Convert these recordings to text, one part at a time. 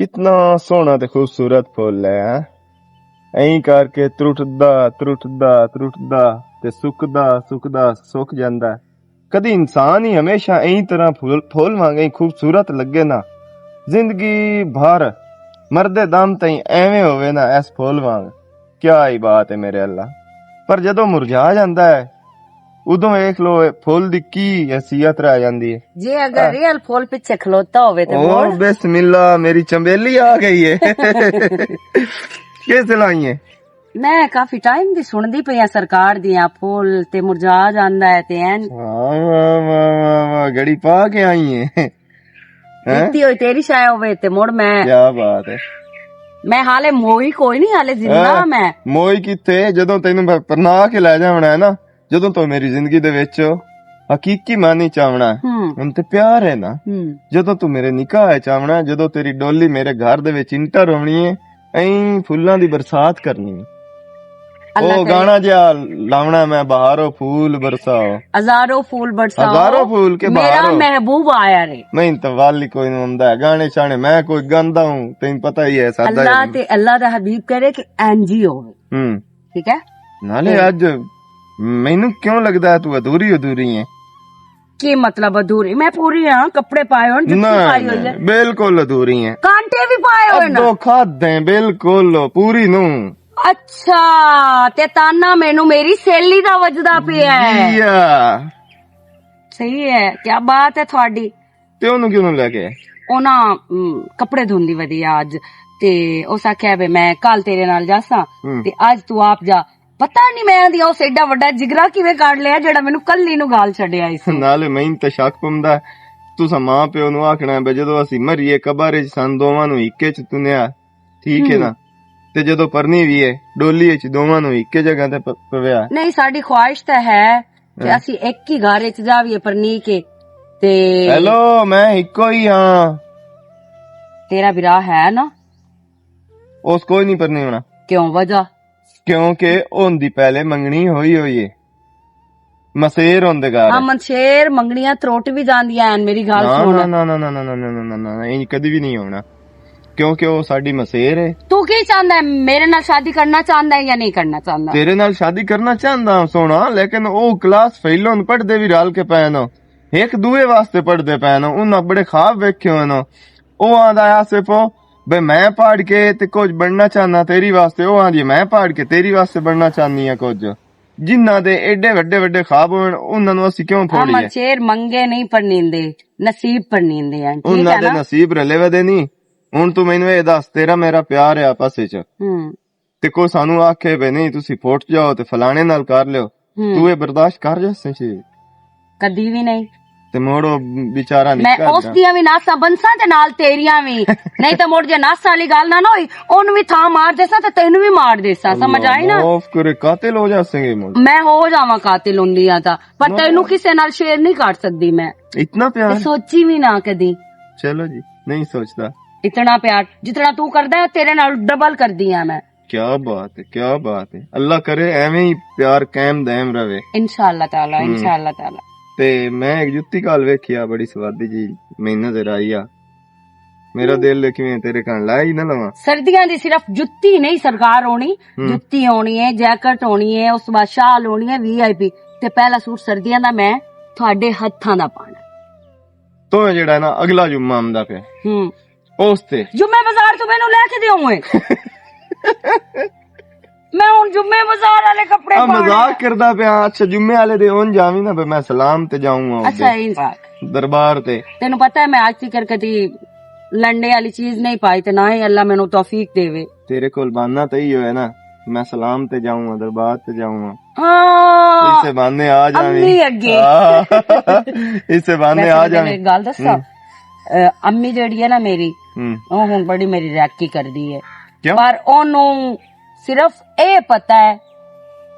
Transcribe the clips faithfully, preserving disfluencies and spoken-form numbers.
اتنا سوہنا تے خوبصورت پھول ہے، ہاں؟ اینہہ کر کے ترٹدا ترٹدا ترٹدا تے سکدا سکدا سک جاندا ہے۔ کدی انسان ہی ہمیشہ اینہہ طرح پھول پھول وانگ اینہہ خوبصورت لگے نا، زندگی بھر مردے دم تائیں ایویں ہووے نا ایس پھول وانگ۔ کیا ہی بات ہے میرے اللہ۔ پر جدوں مرجھا جاندا ہے، ادوں ویکھ لو، اے پھول دی کی حیثیت رہ جاندی ہے۔ جے اگر ریئل پھول پچھے کھلوتا ہووے تے او مڑ۔ بسم اللہ، میری چنبیلی آ گئی ہے۔ کس لائیں؟ میں کافی ٹائم دی سنڑدی پئی آں سرکار دیاں، پھول تے مرجھا جاندا ہے تے این۔ واہ، واہ، واہ، واہ، واہ، گڑی پا کے آئی ہے۔ ہیں؟ پیتی ہوئی تیری شاید ہووے تے مڑ میں۔ کیا بات ہے۔ میں حالے موئی کوئی نہیں، حالے زندہ ہاں، میں۔ موئی کتھے؟ جدوں تینوں میں پرنا کے لے جاونا ہے نا، جدوں تو میری زندگی دے وچ حقیقی معنی چ آونا ہے۔ ہوں۔ ہن تے پیار ہے نا۔ ہوں۔ جدوں تو میرے نکاح وچ آونا ہے، جدوں تیری ڈولی میرے گھر دے وچ انٹر ہونی ہے، ایں پھلاں دی برسات کرنی ہے۔ اللہ او کرے۔ گانا جیا لاونا ہے، میں بہارو پھول برساؤ۔ ہزاروں پھول برساؤ۔ ہزاروں پھول کے میرا بہارو۔ محبوب آیا رے۔ میں تو والی کوئی نہیں ہوندا ہے، گانے شانے میں کوئی گاندا ہوں، تینوں پتہ ہی ہے ساڈا اللہ ہی۔ تے اللہ دا حبیب کرے کہ این جی ہووے۔ ہوں۔ ٹھیک ہے؟ نالے تے اج مینوں کیوں لگدا ہے تو ادھوری ادھوری ہے؟ کی مطلب ادھوری؟ میں پوری ہاں، کپڑے پائے ہوئے، جُتی نہ، پائی ہوئی نہ، ہے۔ بالکل ادھوری ہے۔ کانٹے بھی پائے ہوئے نا۔ ادھو کھادے، بالکل پوری نو۔ اچھا، تے تانا مینوں میری سہیلی دا وجدا پیا ہے۔ جی ہاں۔ صحیح ہے، کیا بات ہے تھوڑی۔ تے اونوں کیوں نہ لے کے؟ او نا، ام، کپڑے دھوندی ودی آ اج۔ تے اس آکھیا، "بے میں کل تیرے نال جاساں۔" ہم۔ تے اج تو آپ جا۔ پتہ نہیں میں آندی اس ایڈا وڈا جگرا کیویں کڈ لیا جیڑا مینوں کلی نوں گال چھڈیا اس نے۔ نالے میں تے شک پوندا۔ تساں ماں پیو نوں آکھنا ہے، بے جدوں اسی مریے قبر وچ سن دوواں نوں اکے چ تنیا۔ ٹھیک ہے ہم۔ نا؟ تے جدوں پرنی وی ہے، ڈولی وچ دوواں نوں اکے جگہ تے پ-، پویا۔ نہیں، ساڈی خواہش تے ہے کہ ہاں۔ اسی ایک ہی گھر وچ جاویے پرنی کے۔ تے ہیلو، میں اکو ہی ہاں۔ تیرا برا ہے نا؟ اس کوئی نہیں پرنی ہونا۔ کیوں وجہ؟ کیونکہ ان دی پہلے منگنی ہوئی ہوئی ہے۔ مسیر ہوندے گھر۔ امن شیر منگنیاں تروٹ بھی جاندیاں ہیں، میری گل سن۔ نہ، نہ، نہ، نہ، انج کدی بھی نہیں ہونا۔ کیونکہ وہ ساڈی مسیر ہے۔ تو کی چاہندا ہے؟ میرے نال شادی کرنا چاہندا ہے یا نہیں کرنا چاہندا؟ تیرے نال شادی کرنا چاہندا ہاں سونا، لیکن او کلاس فیل ہون پڑھدے بھی رل کے پے نو۔ ایک دوے واسطے پڑھدے پے نو، انہاں بڑے خواب ویکھے ہوئے نو۔ او آندا ہے آصف، بے میں پڑھ کے تے کچھ بننا چاہنا تیری واسطے، او آندی ہے میں پڑھ کے تیری واسطے بننا چاہنی ہے کچھ۔ جنہاں دے ایڈے وڈے وڈے خواب ہون، انہاں نو اسی کیوں پھوڑیے؟ احمد شیر منگے نہیں پرنیندے، نصیب پرنیندے ہیں، ٹھیک انہاں ہے دے نا؟ نصیب رلے ودے نہیں۔ ہن تو مینوں اے دس، تیرا میرا پیار ہے آپس وچ۔ ہوں۔ تے کوئی سانوں آکھے، "بے نہیں، تسی پھٹ جاؤ تے فلانے نال کر لیو۔" ہوں۔ تو اے برداشت کر جاسیں چیز؟ کدی بھی نہیں۔ تے موڑو بیچارہ میں نکا اس دیاں بھی ناساں بنساں تے نال تیریاں بھی۔ نہیں تے مڑ جے نس والی گل نہ نہ ہوئی، اونوں بھی تھاں مار دیساں تے تینوں بھی مار دیساں، سمجھ آئی نا؟ معاف کرے، قاتل ہو جاسیں گے مڑ۔ میں ہو جاواں قاتل ہوندی آں تاں، پر نہ۔ تینوں کسے نال شیئر نہیں کر سکدی میں۔ اتنا پیار؟ تے سوچی بھی نہ کدی۔ چلو جی، نہیں سوچدا۔ اتنا پیار جتنا تو کردا ہے، تیرے نال ڈبل کردی آں میں۔ کیا بات ہے، کیا بات ہے۔ اللہ کرے ایویں ہی پیار قائم دائم رہے۔ انشاءاللہ تعالیٰ، ہم۔ انشاءاللہ تعالیٰ۔ تے میں ایک جتی کال ویکھی آ، بڑی سوادی جی، میں نظر آئی آ۔ میرا ہم۔ دل کیویں تیرے کن لایا ہی نہ لواں۔ سردیاں دی صرف جتی نہیں سرکار ہونی، ہم۔ جتی ہونی ہے، جیکٹ ہونی ہے، اس بعد شال ہونی ہے، وی آئی پی۔ تے پہلا سوٹ سردیاں دا میں تھوڑے ہتھاں دا پانا۔ تو جڑا ہے نا، اگلا جمعہ آمدا پیا۔ ہم۔ اس تے۔ جمعے بازار تو مینوں لے کے دیو ہوئے۔ میں ہن جمعے بازار والے کپڑے آ، پانے مذاق آ۔ کردا پیا۔ اچھا، جمعے والے دے اون جاویں نا، پھر میں سلام تے جاؤں گا اچھا، ادھر۔ دربار تے۔ تینوں پتہ ہے، میں اج تک کدی لنڈے والی چیز نہیں پائی، تے نہ ہی اللہ مینوں توفیق دے۔ تیرے کول بہانہ تے ہی ہوئے نا، میں سلام تے جاؤں گا، دربار تے جاؤں گا۔ ہاں۔ اسے بہانے آ جاویں۔ امی اگے۔ ہاں۔ اسے بہانے ویسے آ میں جاویں۔ ایک گل دساں؟ ہم۔ اے، امی جیڑی ہے نا میری، ہم۔ وہ ہن بڑی میری ریکی کردی ہے۔ کیوں؟ پر اونوں صرف اے پتہ ہے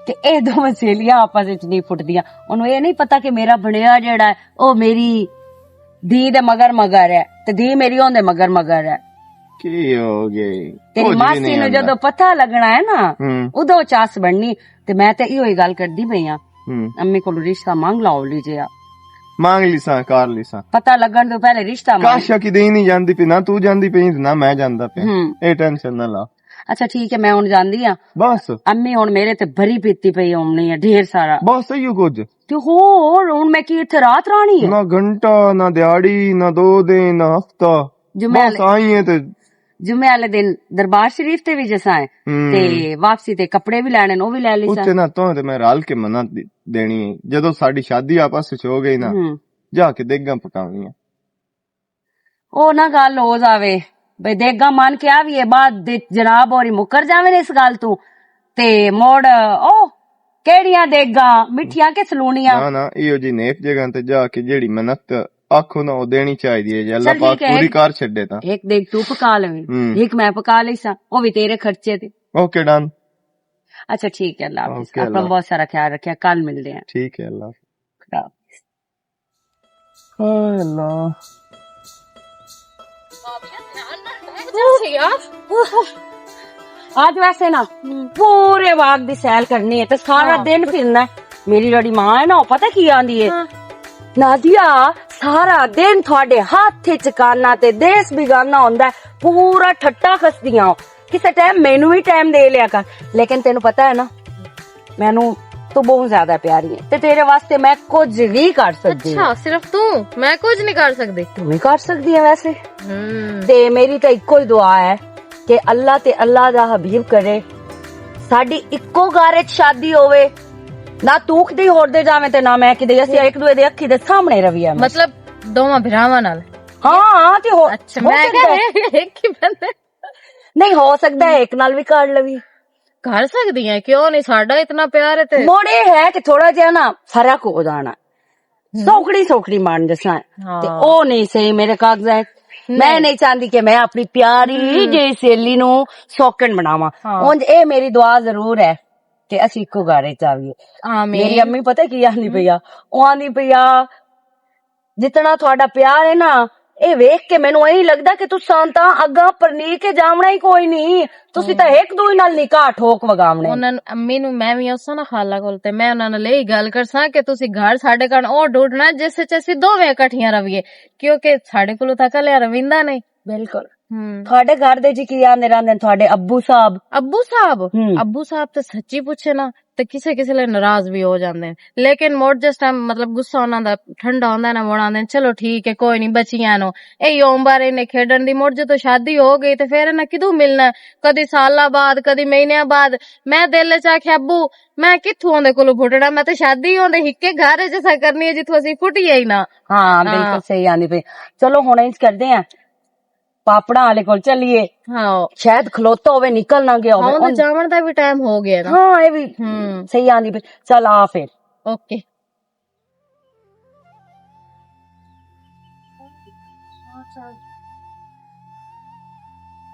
کہ اے دو سہیلیاں آپس وچ نہیں پھٹدیاں۔ اونوں اے نہیں پتہ کہ میرا بنیا جیڑا ہے، او میری دھی دے مگر مگر ہے، تے دھی میری اوندے مگر مگر ہے۔ کی ہو گئی؟ تیری کچھ بھی ماسی نہیں نوں آندا۔ جدوں پتہ لگنا ہے نا، ہم۔ ادوں چس بننی۔ تے میں تے ایہو ہی گل کردی پئی آں۔ ہم۔ امی کولوں رشتہ منگ لاؤ لیجے آ۔ مانگ لیساں، کار لیساں۔ پتہ لگن تو پہلے رشتہ مان۔ کاش کی دے نہیں جاندی پئی، نہ تو جاندی پئی، نہ میں جاندا پیا۔ ہوں۔ اے ٹینشن نہ لا۔ اچھا ٹھیک ہے، میں ہن جاندی ہاں۔ بس۔ امی ہن میرے تے بھری پیتی پئی ہومنی ہے، ڈھیر سارا۔ بس ایہو کچھ۔ تے ہور ہن میں کی اتھے رات رانی ہے؟ نہ گھنٹہ، نہ دیہاڑی، نہ دو دن، نہ ہفتہ۔ جمعے بس والے، آئی ہے تے جمعے والے دن دربار شریف تے بھی جساں ہے۔ ہم۔ تے واپسی تے کپڑے بھی لینے نے، او بھی لے لیساں۔ اتھے نہ تو تے میں رل کے منت دی-، دینی ہے۔ جدوں ساڈی شادی آپس وچ ہو گئی نا، ہم۔ جا کے دیگاں پکاونی ہے۔ او نہ گل ہو جاوے، بھئی دیگاں من کیا بھی ہے، بعد دے جناب ہوری مکر جاوے نے اس گل تو، تے موڑ، او، کیڑیاں دیگاں، مٹھیاں کہ سلونیاں؟ نہ، نہ، ایہو جی نیک جگہ تے جا کے جیڑی منت آکھو نا، او دینی چاہیدی ہے، جے اللہ چل پاک ٹھیک ہے، پوری ایک، کر چھڈے تاں۔ ایک دیگ تو پکا لویں، ہم۔ ایک میں پکا لیساں، او بھی تیرے خرچے تے۔ اوکے، ڈن۔ اچھا ٹھیک ہے، اللہ حافظ۔ اوکے، اپنا اللہ۔ بہت سارا خیال رکھیا، کل ملدے ہیں۔ ٹھیک ہے، اللہ حافظ۔ خدا حافظ۔ ہائے اللہ۔ آج ویسے نا پورے واگ دی سیل کرنی ہے تے سارا ہاں۔ دن پھرنا ہے۔ میری جڑی ماں ہے نا، وہ پتہ کی آندی ہے؟ ہاں۔ نادیا، سارا دن تھوڑے ہاتھ چ کانا تے دیس بیگانا ہوندا ہے، پورا ٹھٹا کسدیاں ہو۔ کسے ٹائم مینوں بھی ٹائم دے لیا کر، لیکن تینوں پتہ ہے نا، مینوں تو بہت زیادہ پیاری ہے تے تیرے واسطے میں کچھ بھی کر سکدی ہاں۔ اچھا، صرف تو؟ میں کچھ نہیں کر سکدی؟ تو بھی کر سکدی ہے ویسے۔ ہم۔ تے میری تے اکو ہی دعا ہے کہ اللہ تے اللہ دا حبیب کرے، ساڈی اکو گھر وچ شادی ہووے، نہ تو کدی ہور دے جاویں تے نہ میں کدی، اسی ایک دوے دے اکھی دے سامنے روی ہے۔ مطلب، دوواں بھراواں نال؟ ہاں، ہاں، تے ہو، اچھا، ہو میں سکدا ہے۔ کہہ، ایک ہی بندے۔ نہیں، ہو سکدا ہے ایک نال بھی کر لوی۔ کر سکدی ہیں، کیوں نہیں؟ ساڈا اتنا پیار ہے تے۔ موڑے ہے کہ تھوڑا جہا نا فرق ہو جانا۔ ہم۔ سوکڑی سوکڑی مان جسا ہے۔ ہاں۔ تے او نہیں صحیح میرے کاغذ ہے۔ میں نہیں۔ نہیں چاہندی کہ میں اپنی پیاری ہم۔ جی سہیلی نو سوکن بناواں۔ ہاں۔ اونج اے میری دعا ضرور ہے کہ اسی کو گھر چ آویے۔ آمین۔ میری امی پتہ کی آندی پئی آ؟ او آندی پئی آ، جتنا تہاڈا پیار ہے نا، اے ویکھ کے مینوں ایہی لگدا کہ تساں تاں اگاں پرنی کے جاونا ہی کوئی نہیں۔ تسی تاں ہک دوئی نال نکاح ٹھوک وگاونے۔ انہاں نوں، امی نوں میں وی اساں نا خالہ کول تے میں انہاں نال ایہی گل کرساں کہ تسی گھر ساڈے کن او ڈھونڈنا جس وچ اسی دوویں اکٹھیاں رویے، کیونکہ ساڈے کولوں تاں کلیا رویندا نہیں۔ بالکل۔ ہم۔ تہاڈے گھر دے جی کی آندے رہندے نے تہاڈے ابو صاحب؟ ابو صاحب؟ ہم۔ ابو صاحب تے سچی پوچھے نا، تے کسے کسے لے ناراض بھی ہو جاندے نے۔ لیکن مڑ جس ٹائم، مطلب، غصہ انہاں دا ٹھنڈا ہوندا ہے نا، مڑ آندے نے، "چلو ٹھیک ہے، کوئی نہیں، بچیاں نو، اے عمر انہیں کھیڈن دی، مڑ جدوں شادی ہو گئی تے فیر انہاں کدوں ملنا ہے؟ کدی سالاں بعد، کدی مہینیاں بعد۔" میں دل وچ آکھیا، "ابو، میں کتھوں اوندے کولوں پھٹنا؟ میں تے شادی ہی اوندے ہکے گھر وچ اساں کرنی ہے جتھوں اسی پھٹی ہی نہ۔" ہاں، بالکل ہاں۔ صحیح آندی پئی۔ چلو ہن انج کردے ہیں، پاپڑاں والے کول چلیے۔ ہاں۔ شاید کھلوتا ہوے، نکل نہ گیا ہوے۔ ہاں، اون جاون دا بھی ٹائم ہو گیا نا۔ ہاں، اے بھی ہم۔ صحیح آندی پئی۔ چل آ پھر۔ اوکے۔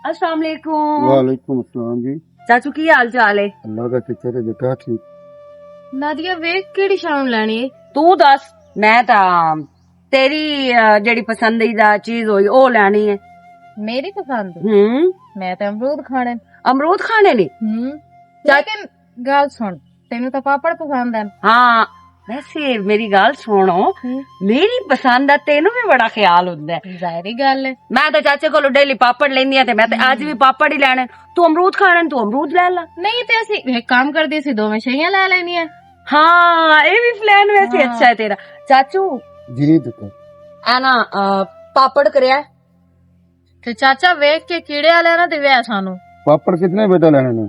السلام علیکم۔ وعلیکم السلام جی۔ چاچو، کی حال چال ہے؟ اللہ دا شکر ہے بیٹا، ٹھیک۔ نادیہ، ویکھ کیڑی شام لینی ہے؟ تو دس، میں تاں تیری، آ، جیڑی پسندیدہ چیز ہوئی، او لینی ہے۔ میری پسند؟ ہوں۔ میں تے امرود کھانے۔ امرود کھانے نے؟ ہوں۔ چا- لیکن گل سن، تینوں تاں پاپڑ پسند ہیں۔ ہاں، ویسے میری گل سنو، ہوں۔ میری پسند دا تینوں بھی بڑا خیال ہوندا ہے۔ ظاہری گل ہے۔ میں تاں چاچے کولوں ڈیلی پاپڑ لیندی ہاں تے میں تے اج بھی پاپڑ ہی لینے۔ تو امرود کھانے، تو امرود لے لا۔ نہیں تے اسی ایک کام کردی، اسی دوویں شیاں لے لینی ہے۔ ہاں، اے بھی پلان ویسے ہاں۔ اچھا ہے تیرا۔ چاچو، جی پتر۔ اے نا، آ، پاپڑ کریا ہے۔ تے چاچا ویکھ کے کیڑے والے نہ دیوے سانو۔ پاپڑ کتنے بیٹا لینے نے؟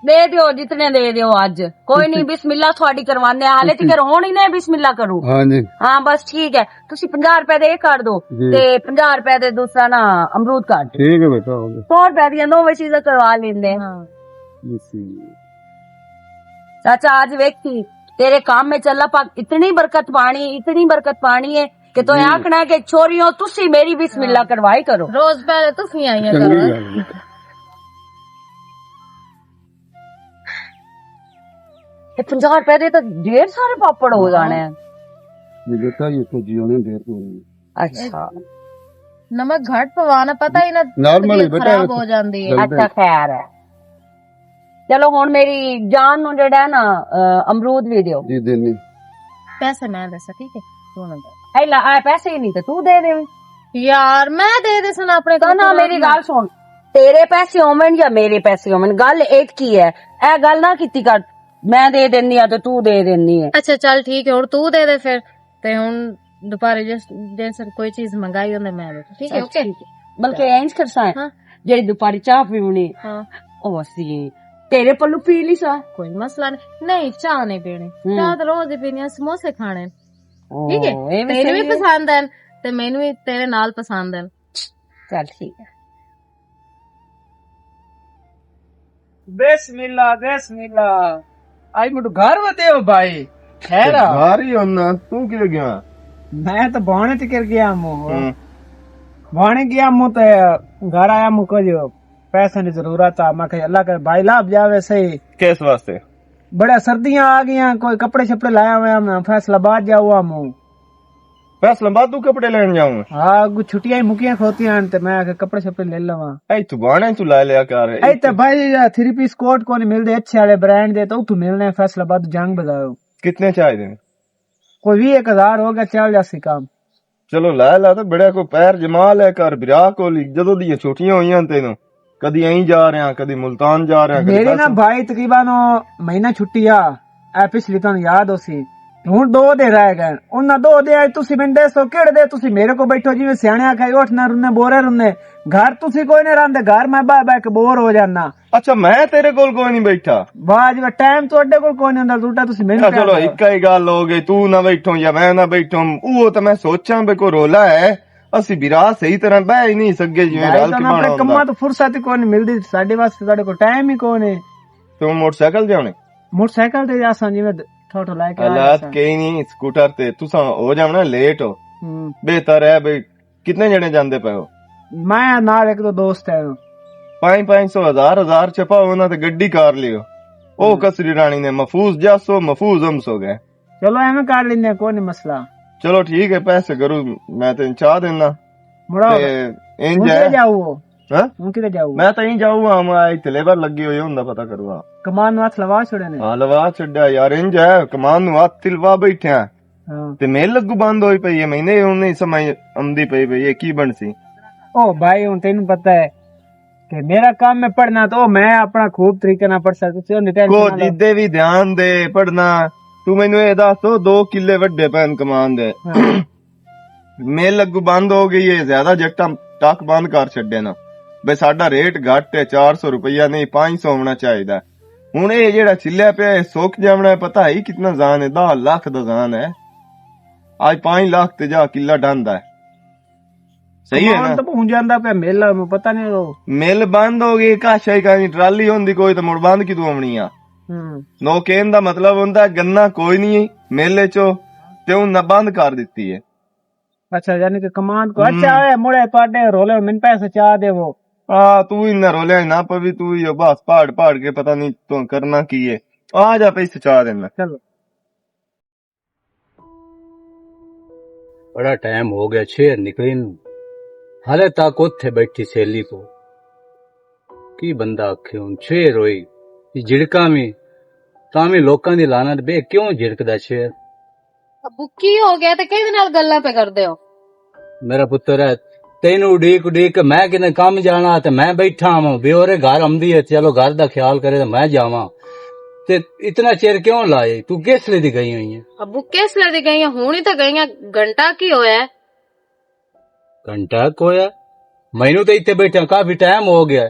دے دیو، جتنے دے دیو اج۔ کوئی نہیں، بسم اللہ تھوڑی کروانے آ، حالے تے ہون ہی نے بسم اللہ کرو۔ ہاں جی۔ ہاں، بس ٹھیک ہے۔ تسی پنجاہ روپے دے کر دو، جی۔ تے پنجاہ روپے دے دوسرا نا امرود کر دو۔ ٹھیک ہے بیٹا، ہو گیا۔ سو روپے دیاں دوویں چیزاں کروا لیندے۔ ہاں۔ بسم اللہ۔ چاچا، اج ویکھی، تیرے کام میں اللہ پاک اتنی برکت پانی، اتنی برکت پانی ہے کہ تو ہوں۔ آکھنا کہ چھوریوں، تسی میری بسم اللہ ہاں۔ کروائی کرو۔ روز پہلے تسی آئیاں چنگی کرو۔ گل ہے۔ اے پنجاہ روپے دے تاں ڈھیر سارے پاپڑ ہو ہاں۔ جانے ہیں۔ یہ بیٹا، یہ تو جیونے ڈھیر ہو رہی ہے۔ اچھا۔ نمک گھٹ پوانا، پتہ ہی نہ نارمل ہی طبیعت بیٹا، خراب ہو جاندی ہے۔ جلدی۔ اچھا، خیر ہے۔ چلو ہن میری جان نو جڑا ہے نا، آ، امرود بھی دیو۔ جی، دینی۔ پیسے میں دسا، ٹھیک ہے؟ تو نہ دے۔ اے لا، اے پیسے ہی نہیں تے تو دے دے۔ یار، میں دے دے سن اپنے تو نہ، میری گل سن، تیرے پیسے ہوون یا میرے پیسے ہوون، گل ایک کی ہے۔ اے گل نہ کیتی کر، میں دے دینی آ تے تو دے دینی ہے۔ اچھا، چل ٹھیک ہے، ہن تو دے دے پھر۔ تے ہن دوپہرے جس، جس کوئی چیز منگائی ہوندے میں دے دوں، ٹھیک ہے؟ اوکے۔ بلکہ انج کرساں ہے، ہاں۔ جیڑی دوپہری چاہ پیونی، ہاں۔ او اسی تیرے پلو پی لی سا۔ کوئی مسئلہ نہیں، نہیں، چاہ نہیں پینی۔ ہوں۔ چاہ تے روز ہی پینی آ، سموسے کھانے۔ ٹھیک ہے؟ او، اے وی تینوں وی صحیح ہے۔ پسند ہے تے مینوں وی تیرے نال پسند ہے۔ چل ٹھیک ہے۔ بسم اللہ، بسم اللہ۔ آج مٹو گھر ودے ہو بھائی؟ خیر آ؟ گھر ہی ہونا، تو کدھر گیا؟ میں تو بانے تے کر گیا مو۔ ہوں۔ بانے گیا مو تے گھر آیا مو، کچھ پیسے دی ضرورت آ۔ میں کہ اللہ کرے بھائی لاپ جاوے صحیح۔ کس واسطے؟ بڑا سردیاں آ گئیاں، کوئی کپڑے شپڑے لایا ہویا، میں فیصل آباد جاؤ آ مو۔ فیصل آباد تو کپڑے لین جاؤں؟ ہاں، اگوں چھٹیاں ہی مکیاں کھوتیاں ہن تے میں آکھیا کپڑے شپڑے لے لواں۔ اے تو بانے تو لے لیا کر۔ اے تے بھائی، تھری پیس کوٹ کونی ملدے اچھے والے برانڈ دے، تے اتھوں ملنے فیصل آباد جنگ بازار۔ کتنے چاہیے نے؟ کوئی ویہہ ہزار ہو گیا، چل جاسی کام۔ چلو لے لا تے بڑے کو پیر جما لے کر برا کول، جدوں دیاں چھٹیاں ہوئیاں تینوں، کدی ایں جا رہے ہیں، کدی ملتان جا رہے ہیں، کدی میرے نا بھائی تقریباً او مہینہ چھٹی آ، اے پچھلی تانوں یاد ہو سی۔ ہن دو دے رہ گئے۔ انہاں دو دے اج تسی مینوں دسو کیڑے دے تسی میرے کو بیٹھو جویں سیانے آکھے اٹھ نہ رنے بورے رنے۔ گھر تسی کوئی نہ رہندے، گھر میں بہ بہ کے بور ہو جانا۔ اچھا، میں تیرے کول کوئی نہیں بیٹھا۔ واہ جی واہ، ٹائم تہاڈے کول کوئی نہیں ہوندا، الٹا تسی مینوں اچھا، چلو، اکا ہی گل ہو گئی، تو نہ بیٹھو یا میں نہ بیٹھوں، او تے میں سوچاں بے کوئی رولا ہے، اسی برا صحیح طرح بہ ہی نہیں سکے جویں بھائی رل کے تانوں اپنے بناؤں کماں دا۔ تو فرصت ہی کوئی نہیں ملدی، ساڈے واسطے ساڈے کول ٹائم ہی کوئی نہیں۔ تو موٹر سائیکل تے آنے؟ موٹر سائیکل تے جاساں جی، میں ٹھوٹو لے کے آ حالات جاساں۔ کہیں نہیں، سکوٹر تے تساں ہو جاونا لیٹ ہو۔ ہوں۔ بہتر ہے بھئی، کتنے جنے جاندے پے ہو؟ میں نال ایک دو دوست ہیں۔ پانچ پانچ سو، ہزار ہزار چپا انہاں تے گڈی کار لیو۔ او ہوں۔ کسری رانی نے محفوظ جاسو، محفوظ ہم سو گئے۔ چلو ایویں کر لیندے ہیں، کوئی نہیں مسئلہ۔ چلو ٹھیک ہے، پیسے کرو، میں تے چاہ دینا۔ مڑا تے انج ہن ہے۔ کدھر جاؤ ہو؟ ہاں؟ ہن کدھر جاؤ؟ میں تے ہی جاؤ ہاں، میں ایتھے لیبر لگی ہوئی ہوندا، پتہ کروا۔ کمان نو ہاتھ لوا چھوڑے نے؟ ہاں، لوا چھڈیا یار، انج ہے، کمان نو ہاتھ تلوا بیٹھے ہیں۔ ہاں۔ تے میل لگو بند ہوئی پئی ہے، میں نے ہن نہیں سمجھ آندی پئی پئی ہے، کی بن سی؟ او بھائی، ہن تینوں پتہ ہے کہ میرا کام ہے پڑھنا، تو میں اپنا خوب طریقے نال پڑھ سکتا، تسی ہن ٹینشن کو نہ لو۔ جدے بھی دھیان دے پڑھنا۔ تو مینوں اے دس، تو دو کلے وڈے پین کمان دے۔ ہاں۔ میل اگوں بند ہو گئی ہے، زیادہ جٹاں ٹک بند کر چھڈے نا۔ بھئی ساڈا ریٹ گھٹ ہے، چار سو روپیہ نہیں، پانچ سو ہونا چاہیدا۔ ہن اے جیڑا چلیا پیا، اے سوک جاونا ہے، پتہ ہے کتنا زان ہے، دہ لاکھ دا زان ہے۔ اج پانچ لاکھ تے جا قلعہ ڈھاندا ہے۔ صحیح ہے کمان نا؟ تو پہنچ جاندا پیا میل، میں پتہ نہیں او۔ میل بند ہو گئی، کاشا ہی کہیں ٹرالی ہوندی کوئی تے مڑ بند کدوں آونی آ؟ ہوں۔ نو کہن دا مطلب ہوندا ہے گنا کوئی نہیں ہے میلے چو، تے انہاں بند کر دتی ہے۔ اچھا، یعنی کہ کمان کو، ہوں۔ اچھا، اے مڑے تواڈے رولے، مین پیسے چا دے وہ۔ آ، تو انہاں رولے نہ پوی، تو ہی بس پہاڑ پہاڑ کے پتہ نہیں تو کرنا کی ہے۔ آ جا پیسے چا دینا۔ چلو۔ بڑا ٹائم ہو گیا، شیر نکلی نو۔ ہلے تک اتھے بیٹھی سیلی کو۔ کی بندہ آکھے ہن، شیر ہوئی، یہ جھڑکاں وی، تاں وی لوکاں دی لعنت، بے کیوں جھڑکدا شیر؟ ابو، کی ہو گیا تے کہدے نال گلاں پہ کردے ہو؟ میرا پتر ہے، تینوں اڈیک اڈیک کے میں کنے کم جانا تے میں بیٹھا ہاں، بیورے گھر آمدی ہے، چلو گھر دا خیال کرے تے میں جاواں۔ تے اتنا چیر کیوں لائے؟ تو کس لے دی گئی ہوئی ہے؟ ابو، کس لے دی گئی ہے؟ ہونی تے گئی ہے، گھنٹہ کی ہویا ہے؟ گھنٹہ کویا؟ مینوں تے اتھے بیٹھا کافی ٹائم ہو گیا۔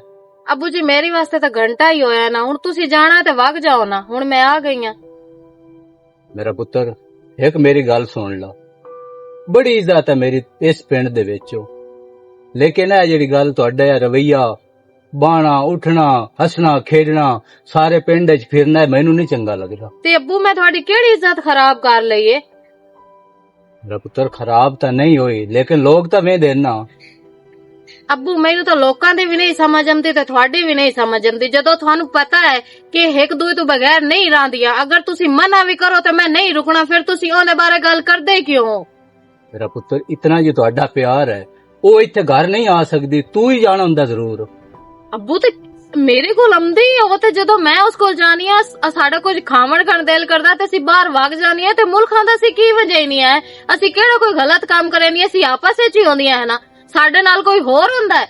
ابو جی، میرے واسطے تے گھنٹہ ہی ہویا نا، ہن تسی جانا تے وگ جاؤ نا، ہن میں آ گئی ہاں۔ میرا پتر، ایک میری گل سن لا، بڑی عزت ہے میری اس پنڈ دے وچ، لیکن اے جڑی گل تہاڈا اے رویہ، باہنا، اٹھنا، ہسنا، کھیڈنا، سارے پنڈ وچ پھرنا، اے مینوں نہیں چنگا لگدا۔ تے ابو، میں تہاڈی کیڑی عزت خراب کر لئی اے؟ میرا پتر، خراب تاں نہیں ہوئی، لیکن لوگ تاں ویندے نا۔ ابو، مینوں تاں لوکاں دی وی نہیں سمجھ آندی تے تہاڈی وی نہیں سمجھ آندی۔ جدوں تہانوں پتہ ہے کہ ہک دوئے توں بغیر نہیں راندیاں، اگر تسی منع وی کرو تے میں نہیں رکنا، پھر تسی اوندے بارے گل کردے کیوں ہو؟ میرا پتر، اتنا جو تہاڈا پیار ہے، او ایتھے گھر نہیں آ سکدی، تو ہی جانا ہوندا ضرور۔ ابو، تے میرے کول امدی ہی ہو تے جدوں میں اس کول جانی آ، س-، ساڈا کچھ کھاون کھان دل کردا تے اسی باہر وگ جانی آ تے ملکاں دا اسی کی وجہ ہی نہیں ہے۔ اسی کیڑا کوئی غلط کام کرے نہیں، اسی آپس وچ ہی ہوندیاں ہے نا، ساڈے نال کوئی ہور ہوندا ہے۔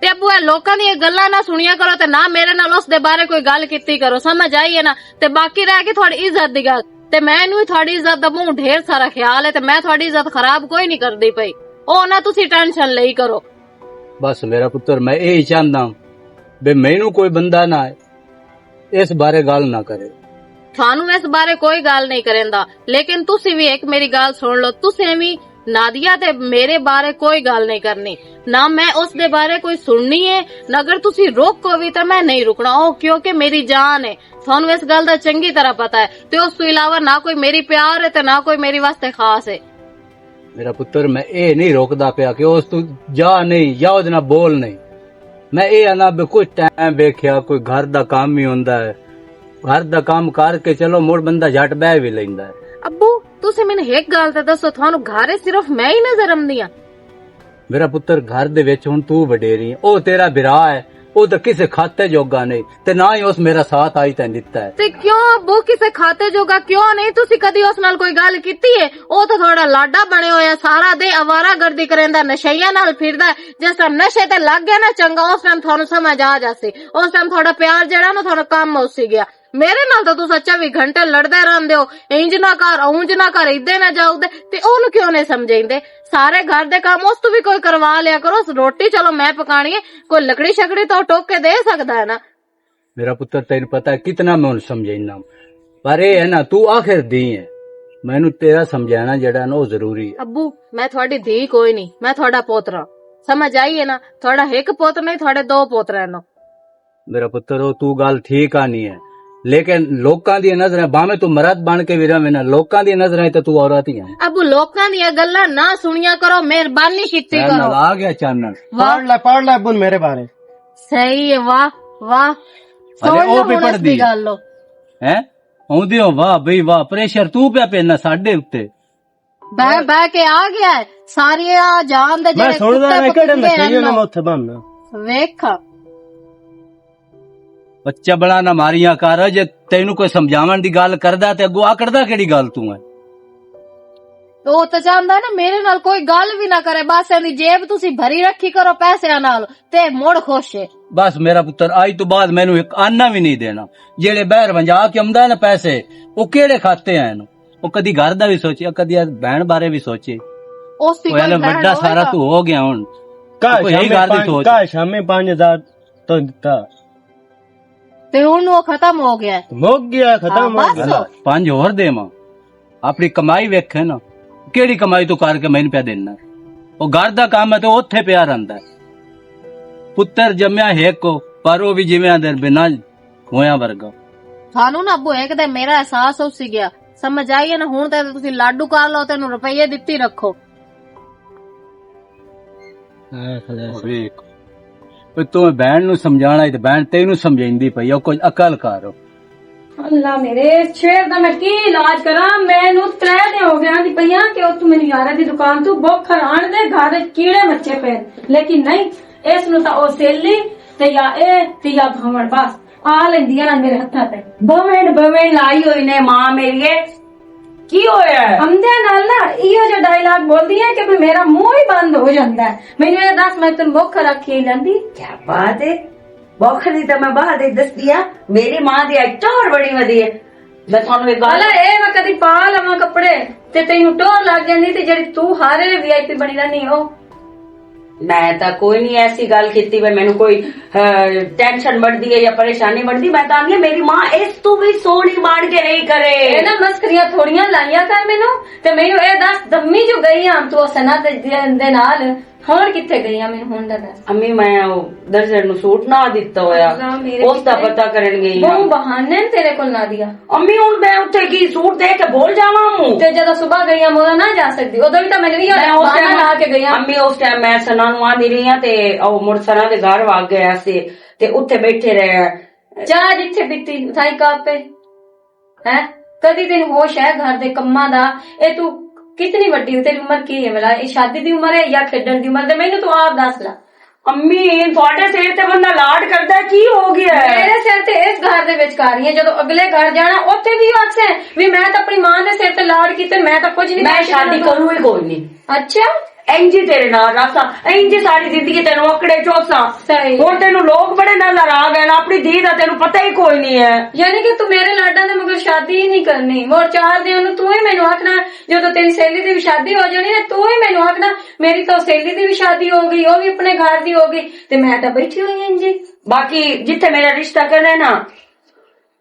تے ابو، اے لوکاں دیاں گلاں نہ سنیا کرو تے نہ میرے نال اس دے بارے کوئی گل کیتی کرو، سمجھ آئی ہے نا؟ تے باقی رہ کے تھوڑی عزت دی گل، تے میں نوں تھوڑی عزت دا منہ ڈھیر سارا خیال ہے تے میں تھوڑی عزت خراب کوئی نہیں کردی پئی۔ او نہ تسی ٹینشن لئی کرو۔ بس میرا پتر، میں اے ہی چاہندا ہاں بے مینوں کوئی بندہ نہ آئے، اس بارے گل نہ کرے۔ تھانوں اس بارے کوئی گل نہیں کریندا، لیکن تسی وی ایک میری گل سن لو، تسی وی نادیہ تے میرے بارے کوئی گل نہیں کرنی، نہ میں اس دے بارے کوئی سننی ہے، نہ اگر تسی روکو وی تے میں نہیں رکنا، او کیونکہ میری جان ہے۔ تھانوں اس گل دا چنگی طرح پتہ ہے، تے اس تو علاوہ نہ کوئی میری پیار ہے تے نہ کوئی میری واسطے خاص ہے۔ میرا پتر، میں اے نہیں روکدا پیا کہ اس تو جا نہیں یا اس نال بول نہیں۔ میں اے آنا بھی کچھ ٹائم ویکھیا، کوئی گھر دا کام ہی ہوندا ہے۔ گھر دا کام کر کے چلو، مڑ بندہ جھٹ بہ بھی لیندا ہے۔ ابو، تسیں مینوں ایک گل تے دسو، تھانوں گھر صرف میں ہی نظر آمدی ہاں؟ میرا پتر، گھر دے وچ ہن تو وڈیری ہے، او تیرا بھرا ہے، او تے کسے کھاتے جوگا نہیں، تے نہ ہی اس میرا ساتھ آئی تیں دتا ہے۔ تے کیوں ابو، کسے کھاتے جوگا کیوں نہیں؟ تسی کدی اس نال کوئی گل کیتی ہے؟ او تے تھوڑا لاڈا بنے ہویا، سارا دے آوارہ گردی کریندا، نشیاں نال پھردا ہے۔ جس ٹائم نشے تے لگ گیا نا چنگا، اس ٹائم تھانوں سمجھ آ جاسی، اس ٹائم تھوڑا پیار جڑا نا تھانوں کم ہو سی گیا۔ میرے نال تاں تساں چوبی گھنٹے لڑدے رہندے ہو، انج نہ کر، اونج نہ کر، ادے نہ جاؤ ادے۔ تے اونوں کیوں نہیں سمجھیندے؟ سارے گھر دے کام اس تو بھی کوئی کروا لیا کرو۔ روٹی چلو میں پکانی ہے، کوئی لکڑی شکڑی تو ٹوک کے دے سکدا ہے نا۔ میرا پتر، تینوں پتہ ہے کتنا میں انہوں سمجھائنا، پر اے ہے نا، تو آخر دی ہے، مینوں تیرا سمجھانا جڑا نا، وہ ضروری ہے۔ ابو، میں تھوڑی دھی کوئی نہیں، میں تھوڑا پوترا۔ سمجھ آئی ہے نا؟ تھوڑا ایک پوتر نہیں، تھوڑے دو پوتر ہیں نا۔ میرا پتر، او تو گل ٹھیک آنی ہے، لیکن لوکاں دی نظراں، بھاویں تو مرد بن کے وی رہویں نا، لوکاں دی نظراں تے تو عورت ہی ہے۔ ابو، لوکاں دیاں گلاں نہ سنیا کرو، مہربانی کیتی کرو۔ آ گیا چانن۔ واہ۔ پڑھ لے، پڑھ لے ابو میرے بارے۔ صحیح ہے، واہ، واہ۔ ارے، سن او لو بھی ہن اس پڑھ دی دی۔ گل لو۔ ہیں؟ اوندی ہو، واہ بھئی واہ، پریشر تو پیا پینا ساڈے اُتے۔ بہ، بہ کے آ گیا ہے۔ ساری آ جان دے میں جڑے سندا کتے رہا، کہڑے پکڑے نشے ہیں نے نا۔ میں اتھے بننا۔ ویکھ۔ بچہ بڑا نہ ماریاں کر، جے تینوں کوئی سمجھاون دی گل کردا تے اگوں آکڑدا کیڑی گل توں ہے؟ او تے چاہندا ہے نا میرے نال کوئی گل وی نہ کرے، بس ایندی جیب تسی بھری رکھی کرو پیسیاں نال تے مڑ خوش ہے۔ بس میرا پتر، آج تو بعد مینوں ایک آنا وی نہیں دینا۔ جیڑے باہر ونجا کے آمدا ہے نا پیسے، او کیڑے کھاتے ہیں؟ او کدی گھر دا وی سوچیا، کدی اس بہن بارے وی سوچے۔ اس دی او کوئی ایلے بہن وڈا ہوئے سارا گا۔ تو ہو گیا ہن۔ کل کوئی یہی شامی گھر دی پانچ، سوچ۔ کل شامی پانچ ہزار تو دتا۔ تے ہن او ختم ہو گیا ہے۔ مک گیا، ختم ہو ہاں، بس۔ گیا۔ پنج ہور دے ماں۔ اپنی کمائی ویکھے نا۔ کیڑی کمائی تو کر کے مینوں پیا دینا؟ او گھر دا کام ہے تے اوتھے پیا رہندا ہے۔ پتر جمیا ہے کو، پر او وی جویں آندے بنا ہویاں ورگا۔ تھانوں نہ ابو ایک دے میرا احساس ہو سی گیا۔ سمجھ آئی ہے نا، ہن تے تسی لاڈو کر لو تے نوں روپیے دتی رکھو۔ ویکھ، اوے توں بہن نوں سمجھانا ہے تے بہن تینوں سمجھاندی پئی ہے، کچھ عقل کر۔ اللہ میرے، اس شیر دا میں کی علاج کراں؟ میں نوں ترے دن ہو گئے آندی پئی آں کہ اتھوں میری یارہ دی دکان توں بوکھر آن دے، گھر وچ کیڑے مچے پے، لیکن نہیں، اس نوں تاں او سیلی تے یا اے تے یا بھاون بس آ لیندیاں نے میرے ہتھاں تے۔ بھاون، بھاون لائی ہوئی نے ماں میری، اے کی ہویا ہے؟ ہمدے نال نا ایہو جہا ڈائیلاگ بولدی ہے کہ بھی میرا منہ ہی بند ہو جاندا ہے۔ مینوں اے دس، میں تینوں بوکھر آکھی لیندی؟ کیا بات ہے، بوکھر دی تے میں بہت ہی دسدی ہاں۔ میری ماں دی اج ٹور بڑی ودی ہے۔ میں تھانوں ایک گل بھلا اے میں کدی پا لواں کپڑے تے تینوں ٹور لگ جاندی تے جڑی تو ہارے وی آئی پی بنی رہنی ہو۔ میں تاں کوئی نہیں ایسی گل کیتی، میں، مینوں کوئی، آ، ٹینشن بڑھدی ہے یا پریشانی بڑھدی، میں تاں آندی ہاں، میری ماں اس تو بھی سوہنی بن کے نہیں کرے۔ اے نا مسکریاں تھوڑیاں لائیاں کر مینوں، تے مینوں اے دس دمی جو گئی ہاں تو سنا دے، دے، دے نال، ہن کتھے گئی ہاں مینوں ہن دا دس۔ امی، میں او درزے نوں سوٹ نہ دتا ہویا، اللہ میرے اس دا پتہ کرن گئی ہاں۔ بہوں بہانے نے تیرے کول نہ دیا۔ امی، ہن میں اتھے کی سوٹ دے کے بھول جاواں موں؟ تے جدوں صبح گئی ہاں، میں نہ جا سکدی۔ اودوں وی تاں میں وی میں اس بہانہ ٹائم لا کے گئی ہاں۔ امی، اس ٹائم میں سنا نوں آندی رہی ہاں تے او مڑ سنا دے گھر وگ گیا سی تے اتھے بیٹھے رہے۔ چاہ جتھے پیتی، اتھائی کپ ہے۔ ہیں؟ کدی تینوں ہوش ہے گھر دے کماں دا؟ اے تو کتنی وڈی ہو، تیری عمر کی ہے بھلا؟ اے شادی دی عمر ہے یا کھیڈن دی عمر؟ تے مینوں تو آپ دس لا۔ امی، تھوڑے سر تے بندہ لاڈ کردا ہے، کی ہو گیا ہے؟ میرے سر تے اس گھر دے وچ کر رہی ہے، جدوں اگلے گھر جانا، اوتھے بھی آکھسے بھی میں تاں اپنی ماں دے سر تے لاڈ کیتے، میں تاں کچھ نہیں میں کر سکتی۔ شادی کروں ہی کوئی نہیں۔ اچھا؟ اینجی تیرے نال راسا، اینجی ساری زندگی تینوں اکڑے چوسا۔ صحیح۔ ہن تینوں لوگ بڑے نظر آ گئے نا، اپنی دھی دا تینوں پتہ ہی کوئی نہیں ہے۔ یعنی کہ تو میرے لاڈاں دے مگر شادی ہی نہیں کرنی۔ مور چار دن نوں تو ہی مینوں آکھنا، جدوں تیری سہیلی دی بھی شادی ہو جانی نا، تو ہی مینوں آکھنا، میری تو سہیلی دی بھی شادی ہو گئی، وہ بھی اپنے گھر دی ہو گئی، تے میں تاں بیٹھی ہوئی ہاں جی۔ باقی جتھے میرا رشتہ کرنا ہے نا،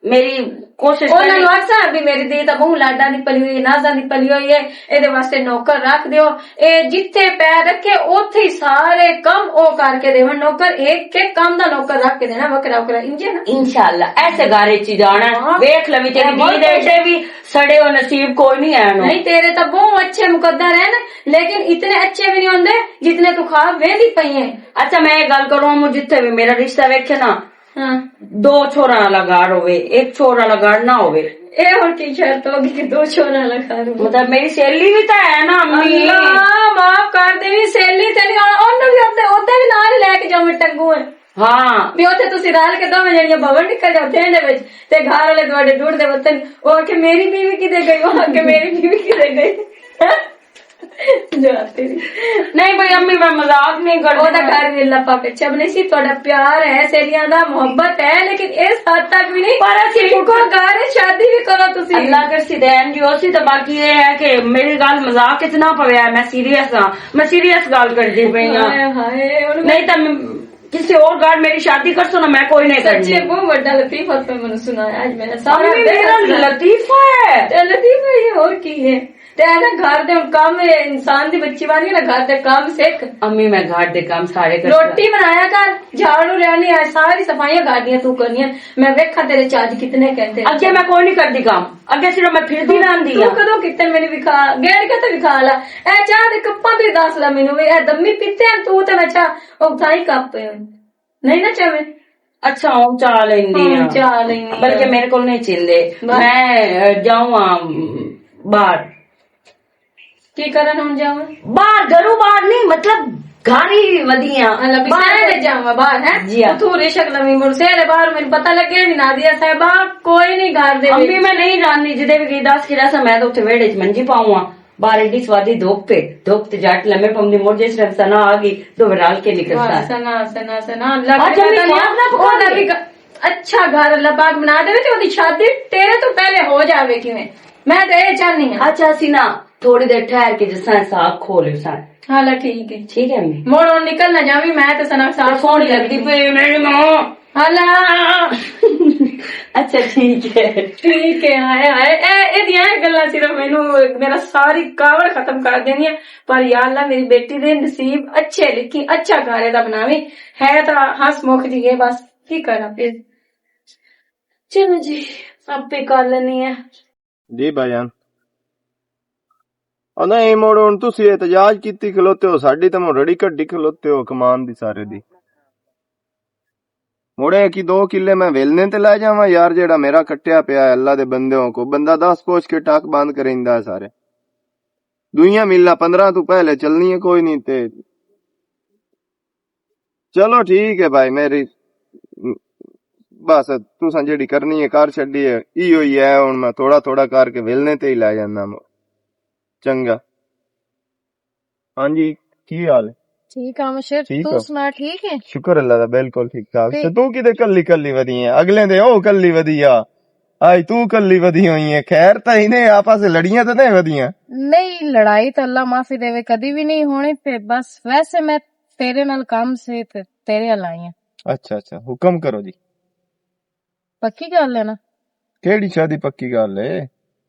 میری کوشش انہاں کرنی۔ نوں آکھساں بھی میری دھی تاں بہوں لاڈاں دی پلی ہوئی ہے، نازاں دی پلی ہوئی ہے، اے دے واسطے نوکر رکھ دیو۔ اے جتھے پیر رکھے، اوتھے ہی سارے کم او کر کے دیون۔ نوکر ایک ایک کم دا نوکر رکھ کے دینا، وکرا وکرا، انجے نا؟ انشاءاللہ، ایسے گھر وچ ہی جانا ہے۔ ہاں۔ ویکھ لوی، تیری اے دھی دے ایڈے بھی سڑے ہو نصیب کوئی نہیں ہے انہوں۔ نہیں، تیرے تاں بہوں اچھے مقدر ہیں، لیکن اتنے اچھے بھی نہیں ہوندے جتنے تو خواب ویندی پئی ہیں۔ اچھا، میں یہ گل کروں، مجھے جتھے بھی میرا رشتہ ویکھے نا، ہاں۔ دو چھوراں والا گھر ہوے، ایک چھوراں والا گھر نہ ہوے۔ اے ہن کی شرط ہو گئی کہ دو چھوراں والا گھر ہوے؟ مطلب، میری سہیلی بھی تو ہے نا، امی۔ اللہ معاف کر دے، بھی سہیلی تے نہیں، انہوں بھی اپنے اوتے بھی نال ہی لے کے جاؤں ٹنگو ہے۔ ہاں۔ بھی اوتے تسی رل کے دوویں جنیاں بھون نکل جاؤ ٹھنڈ وچ، تے گھر والے تواڈے ڈوڑ دے وطن، او کہ میری بیوی کدے گئی، او کہ میری بیوی کدے گئی۔ جا تیری۔ نہیں بھائی امی، میں مذاق نہیں کرتی۔ او دا گھر بھی اللہ پاک اچھا بنے سی، تہاڈا پیار ہے، سہیلیاں دا محبت ہے، لیکن اس حد تک بھی نہیں۔ پر اسی کہ کو گھر شادی بھی کرو تسی۔ اللہ کر سی دین جو سی، تو باقی یہ ہے کہ میری گل مذاق اتنا پویا ہے، میں سیریس ہاں، میں سیریس گل کرتی پئی ہاں۔ ہائے ہائے، ہن میں نہیں تو میں کسی اور گھر میری شادی کر سو نا، میں کوئی نہیں کرنی۔ سچے بہت بڑا لطیفہ تم نے سنایا آج، میں نے سارا امی، میرا لطیفہ ہے۔ تے لطیفہ یہ اور کی ہے؟ تے اے نا گھر دے ہن کم، اے انسان دی بچی بن گئی نا، گھر دے کم سکھ۔ امی، میں گھر دے کم سارے کر روٹی بنایا کر، جھاڑو ریانی آ، ساری صفائیاں گھر دیاں تو کرنیاں۔ میں ویکھاں تیرے چ اج کتنے کہندے۔ اگے میں کوئی نہیں کردی کم، اگے صرف میں پھردی رہندی تو ہاں۔ کدوں کتنے میری وکھا، گیڑ کے تے وکھا لا۔ اے چاہ دے کپاں تے دس لا مینوں، اے دمی پیتے ہیں تو تے میں چاہ، او تھائی کپ پے ہوئے۔ نہیں نا چاہے۔ اچھا، ہوں چاہ لیندی ہاں، ہاں۔ چاہ لیندی بلکہ ہاں۔ میرے کول نہیں چیندے۔ بس۔ میں، اے، جاؤں ہاں، باہر۔ کی کرن ہن جاواں؟ باہر، گھروں باہر نہیں، مطلب گھر ہی ودیاں۔ مطلب باہر سہرے جاواں باہر، ہیں؟ جی ہاں۔ اتھوں رشک نویں مڑ سہرے باہر، مینوں پتہ لگے بھی نادیہ صاحبہ کوئی نہیں گھر دے امی وچ۔ میں نہیں جاننی، جدے بھی گئی دس کی رسم، میں تو اتھے ویڑے چ منجی پاؤں ہاں۔ باہر ایڈی سوادی دھوپ پہ، دھوپ تے جٹ لمے پوندے، مڑ جس ٹائم سنا آ گئی، دو رل کے نکلتا واہ، ہے۔ سنا، سنا، سنا، اللہ اچھا، کرے میں پتہ نہیں۔ کھانا پکا اور کے۔ نبی کا اچھا گھر اللہ پاک بنا دے تے اودی شادی تیرے تو پہلے ہو جاوے کیویں؟ میں تے اے چاہنی ہاں۔ اچھا، اسی نا تھوڑی دیر ٹھہر کے جساں حساب کھول لیساں۔ ہاں، لا، ٹھیک ہے۔ ٹھیک ہے امی؟ مڑ ہن نکل نہ جاویں، میں تے سنا حساب سونی کھول لگدی لینی۔ پئی میری ماں۔ ہالا۔ اچھا، ٹھیک ہے۔ ٹھیک ہے، ہائے، ہائے، اے، اے دیاں اے گلاں صرف مینوں، میرا ساری کاوڑ ختم کر دینی ہے۔ پر یا اللہ، میری بیٹی دے نصیب اچھے لکھی، اچھا گھر دا بناویں۔ ہے تاں ہنس مکھ جی ہے، بس کی کراں پھر۔ چلو جی، آپ پہ کر لینی ہے۔ جی بھائی جان۔ او نہیں، مڑ ہن تسی احتجاج کیتی کھلوتے ہو، ساڈی تے مڑ رڑی کڈی کھلوتے ہو کمان دی سارے دی۔ مڑے کی دو کلے میں ویلنے تے لے جاواں یار، جیڑا میرا کٹیا پیا ہے، اللہ دے بندیوں کو بندہ دس پوچھ کے ٹک بند کریندا ہے سارے۔ دوئیاں ملاں پندرہ تو پہلے چلنی ہے کوئی نہیں تے۔ چلو ٹھیک ہے بھائی، میری بس تساں جیڑی کرنی ہے کر چھڈی ہے، ایہو ہی ہے، ہن میں تھوڑا تھوڑا کر کے ویلنے تے ہی لے جانا۔ چنگا۔ ہاں جی، کی حال ہے؟ ٹھیک آ مشیر، ٹھیک تو ہو؟ سنا ٹھیک ہے؟ شکر اللہ دا، بالکل ٹھیک ٹھاک۔ تے تے تو کدے کلی کلی ودی ہے؟ اگلے دے او کلی ودی آ، آج تو کلی ودی ہوئی ہے۔ خیر تاں ہی نے، آپس وچ لڑیاں تے نہیں ودیاں؟ نہیں، لڑائی تو اللہ معافی دے کدی بھی نہیں ہونی۔ تے بس ویسے میں تیرے نال کم سے تے تیرے نال آئی ہاں۔ اچھا اچھا، حکم کرو جی۔ پکی گل ہے نا؟ کیڑی شادی پکی گل ہے؟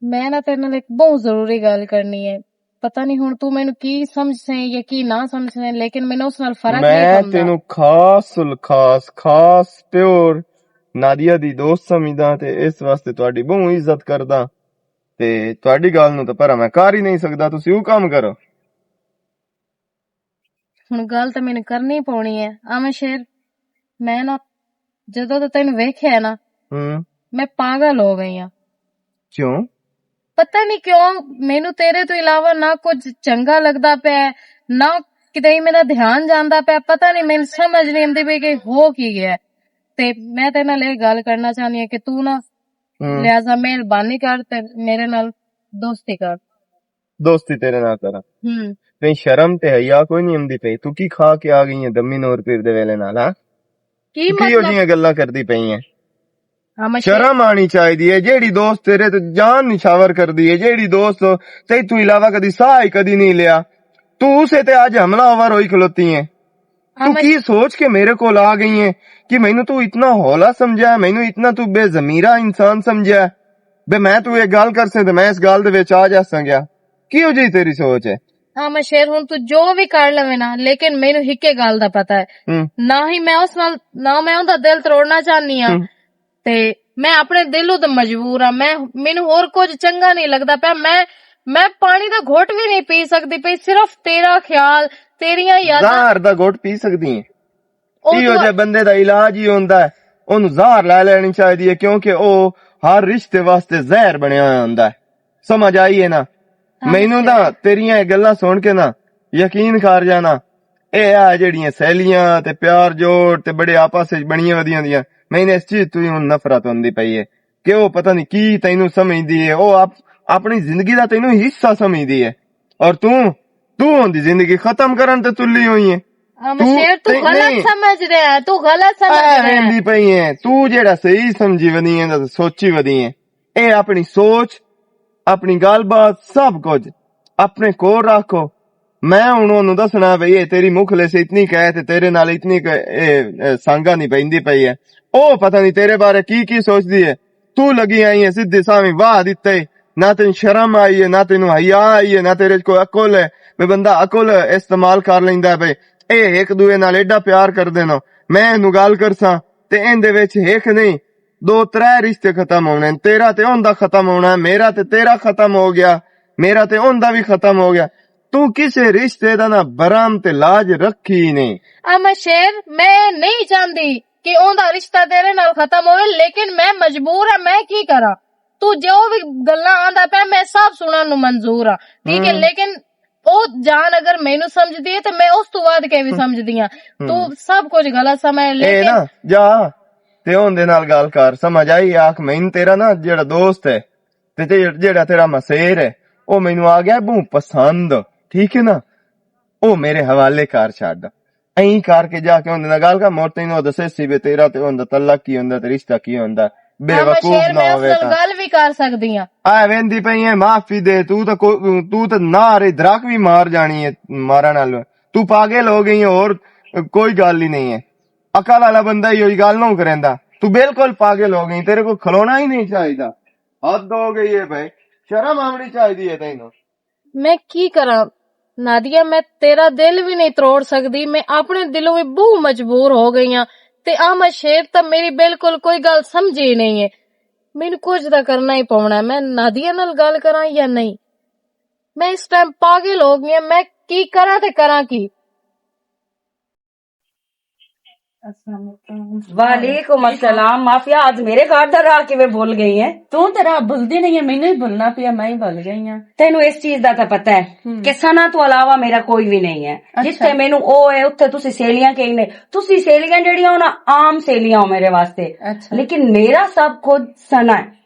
میں نا تیرے نال ایک بہت ضروری گل کرنی ہے۔ پتہ نہیں ہن تو مینوں کی سمجھ سے یا کی نہ سمجھ سے، لیکن مینوں اس نال فرق نہیں میں پوندا۔ تینوں خاص الخاص، خاص پیور نادیہ دی دوست سمجھدا تے اس واسطے تہاڈی بہت عزت کردا۔ تے تہاڈی گل نوں تے پر میں کر ہی نہیں سکدا، تسی حکم کرو۔ ہن گل تے مینوں کرنی پونی ہے۔ آ میں شیر، میں نا جدوں تو تینوں ویکھیا ہے نا، ہوں۔ میں پاگل ہو گئی ہاں۔ کیوں؟ پتہ نہیں کیوں، مینوں تیرے تو علاوہ نہ کچھ چنگا لگدا پیا ہے، نہ کدے میرا دھیان جاندا پیا، پتہ نہیں، مینوں سمجھ نہیں آندی پئی کہ ہو کی گیا ہے۔ تے میں تیرے نال یہ گل کرنا چاہنی ہاں کہ تو نا، ہوں۔ لہذا مہربانی کر تے میرے نال دوستی کر۔ دوستی تیرے نال کراں؟ ہوں۔ کہیں شرم تے حیا کوئی نہیں آندی پئی؟ تو کی کھا کے آ گئی ہے دمی نور پیر دے ویلے نال، ہاں؟ کی تو کی ہو مطلب؟ جیاں گلاں کردی پئی ہے؟ ہاں، میں شرم آنی چاہیدی ہے۔ جیڑی دوست تیرے تے جان نشاور کردی ہے، جیڑی دوست تے تو علاوہ کدی ساہ ہی کدی نہیں لیا، تو اسے تے اج حملہ آور ہوئی کھلوتی ہے۔ تو ہاں، میں کی سوچ کے میرے کول آ گئی ہے کہ مینوں تو اتنا ہولا سمجھا ہے، مینوں اتنا تو بے ضمیرہ انسان سمجھا ہے؟ بے میں تو یہ گل کر سے تے میں اس گل دے وچ آ جا سکیا۔ کیہو جی تیری سوچ ہے؟ ہاں، میں شیر ہوں، تو جو بھی کر لوے نا، لیکن مینوں ہکے گل دا پتہ ہے۔ ہوں۔ نہ ہی میں اس نال، نہ میں اوندا دل تروڑنا چاہنی ہاں۔ ہوں۔ تے میں اپنے دلوں تے مجبور ہاں۔ میں، مینوں ہور کچھ چنگا نہیں لگدا پیا۔ میں، میں پانی دا گھٹ بھی نہیں پی سکدی پئی۔ صرف تیرا خیال، تیریاں یاداں۔ زہر دا گھٹ پی سکدی ہے؟ او ایہو تو جہے بندے دا علاج ہی ہوندا ہے، اونوں زہر لے لینی چاہیدی ہے، کیونکہ او ہر رشتے واسطے زہر بنیا ہویا ہوندا ہے۔ سمجھ آئی ہے نا؟ ہاں، مینوں نا تیریاں اے گلاں سن کے نا یقین کر جانا، اے آ جڑیاں سہیلیاں تے پیار جوڑ تے بڑے آپس وچ بنیاں ودیاں دیاں، مینوں اس چیز تو ہی ہن نفرت ہوندی پئی ہے کہ او پتہ نہیں کی تینوں سمجھدی ہے، او اپ-، اپنی زندگی دا تینوں حصہ سمجھدی ہے، اور تو، تو اوندی زندگی ختم کرن تے تلی ہوئی ہے۔ ہاں، تو مشیر، تو تے غلط نہیں۔ سمجھ رہا ہے، تو غلط سمجھ اے رہا ہے۔ ویندی پئی ہے، تو جیڑا صحیح سمجھی ودی ہے تے سوچی ودی ہے، اے اپنی سوچ، اپنی گل بات، سب کچھ اپنے کول رکھو۔ میں ہن اونوں دسنا بھئی، اے تیری مخلص اتنی کہے تے تیرے نال اتنی کہ اے، اے سانگا نہیں پیندی پئی ہے۔ او پتہ نہیں تیرے بارے کی کی سوچدی ہے۔ تو لگی آئی ہے سدھی ساویں واہ دتے، نہ تینوں شرم آئی ہے، نہ تینوں حیا آئی ہے، نہ تیرے 'چ کوئی عقل ہے۔ میں بندہ عقل استعمال کر لیندا ہے بھئی، اے ایک دوے نال ایڈا پیار کر دینا۔ میں اینوں گل کرساں تے ایندے وچ ہک نہیں، دو ترے رشتے ختم ہونے۔ تیرا تے اوندا ختم ہونا ہے، میرا تے تیرا ختم ہو گیا، میرا تے اوندا بھی ختم ہو گیا۔ تو کسے رشتے دا نہ برام تے لاج رکھی ہی نہیں۔ اما شیر، میں نہیں چاہندی کہ اوندا رشتہ تیرے نال ختم ہوئے، لیکن میں مجبور ہاں، میں کی کراں؟ تو جو بھی گلاں آندا پیا، میں سب سنن نوں منظور ہاں، ٹھیک ہے؟ ہم۔ لیکن او جان اگر مینوں سمجھدی ہے تے میں اس تو ود کے بھی سمجھدی ہاں۔ تو ہم۔ سب کچھ غلط سمجھ، اے لیکن نا، جا تے اون دے نال گل کر، سمجھ آئی؟ آکھ، مینوں تیرا نا جیڑا دوست ہے تے جے-، جیڑا تیرا مسیر ہے، او مینوں آ گیا بہوں پسند، ٹھیک ہے نا؟ او میرے حوالے کر چھڈ۔ ایں کر کے جا کے اون دے نال گل کر، مور تینوں او دسے سی بے تیرا تے اون دا تعلق کی ہوندا تے رشتہ کی ہوندا۔ بے ہاں، میں وقوف شیر، نہ میں اس ہووے نال تاں۔ گل بھی کر سکدی ہاں۔ آ ویندی پئی ہے، معافی دے، تو تے کو-، تو تے نہ رہی، دراک بھی مار جانی ہے مارن نال۔ تو پاگل ہو گئی ہے، اور کوئی گل ہی نہیں ہے۔ عقل والا بندہ ہی ہوئی گل نہ کریندا۔ تو بالکل پاگل ہو گئی، تیرے کو کھلونا ہی نہیں چاہیدا۔ حد ہو گئی ہے بھائی، شرم آونی چاہیدی ہے تینوں۔ میں کی کراں نادیہ، میں تیرا دل بھی نہیں تروڑ سکدی، میں اپنے دلوں بھی بہت مجبور ہو گئی ہاں۔ تے احمد شیر تاں میری بالکل کوئی گل سمجھی ہی نہیں ہے۔ مینوں کچھ تاں کرنا ہی پونا ہے، میں نادیہ نال گل کراں یا نہیں؟ میں اس ٹائم پاگل ہو گئی ہاں، میں کی کراں تے کراں کی؟ السلام علیکم۔ وعلیکم السلام۔ مافیا، آج میرے گھر دا راہ کیویں بھول گئی ہے؟ تو تے راہ بھلدی نہیں ہے، مینوں ہی بھلنا پیا، میں ہی بھل گئی ہاں۔ تینوں اس چیز دا تے پتہ ہے ہم۔ کہ ثنا تو علاوہ میرا کوئی بھی نہیں ہے۔ اچھا۔ جتھے مینوں او ہے، اتھے تسی سہیلیاں کہیں نے۔ تسی سہیلیاں جڑیاں ہو نا، عام سہیلیاں ہو میرے واسطے۔ اچھا۔ لیکن میرا سب کچھ ثنا ہے۔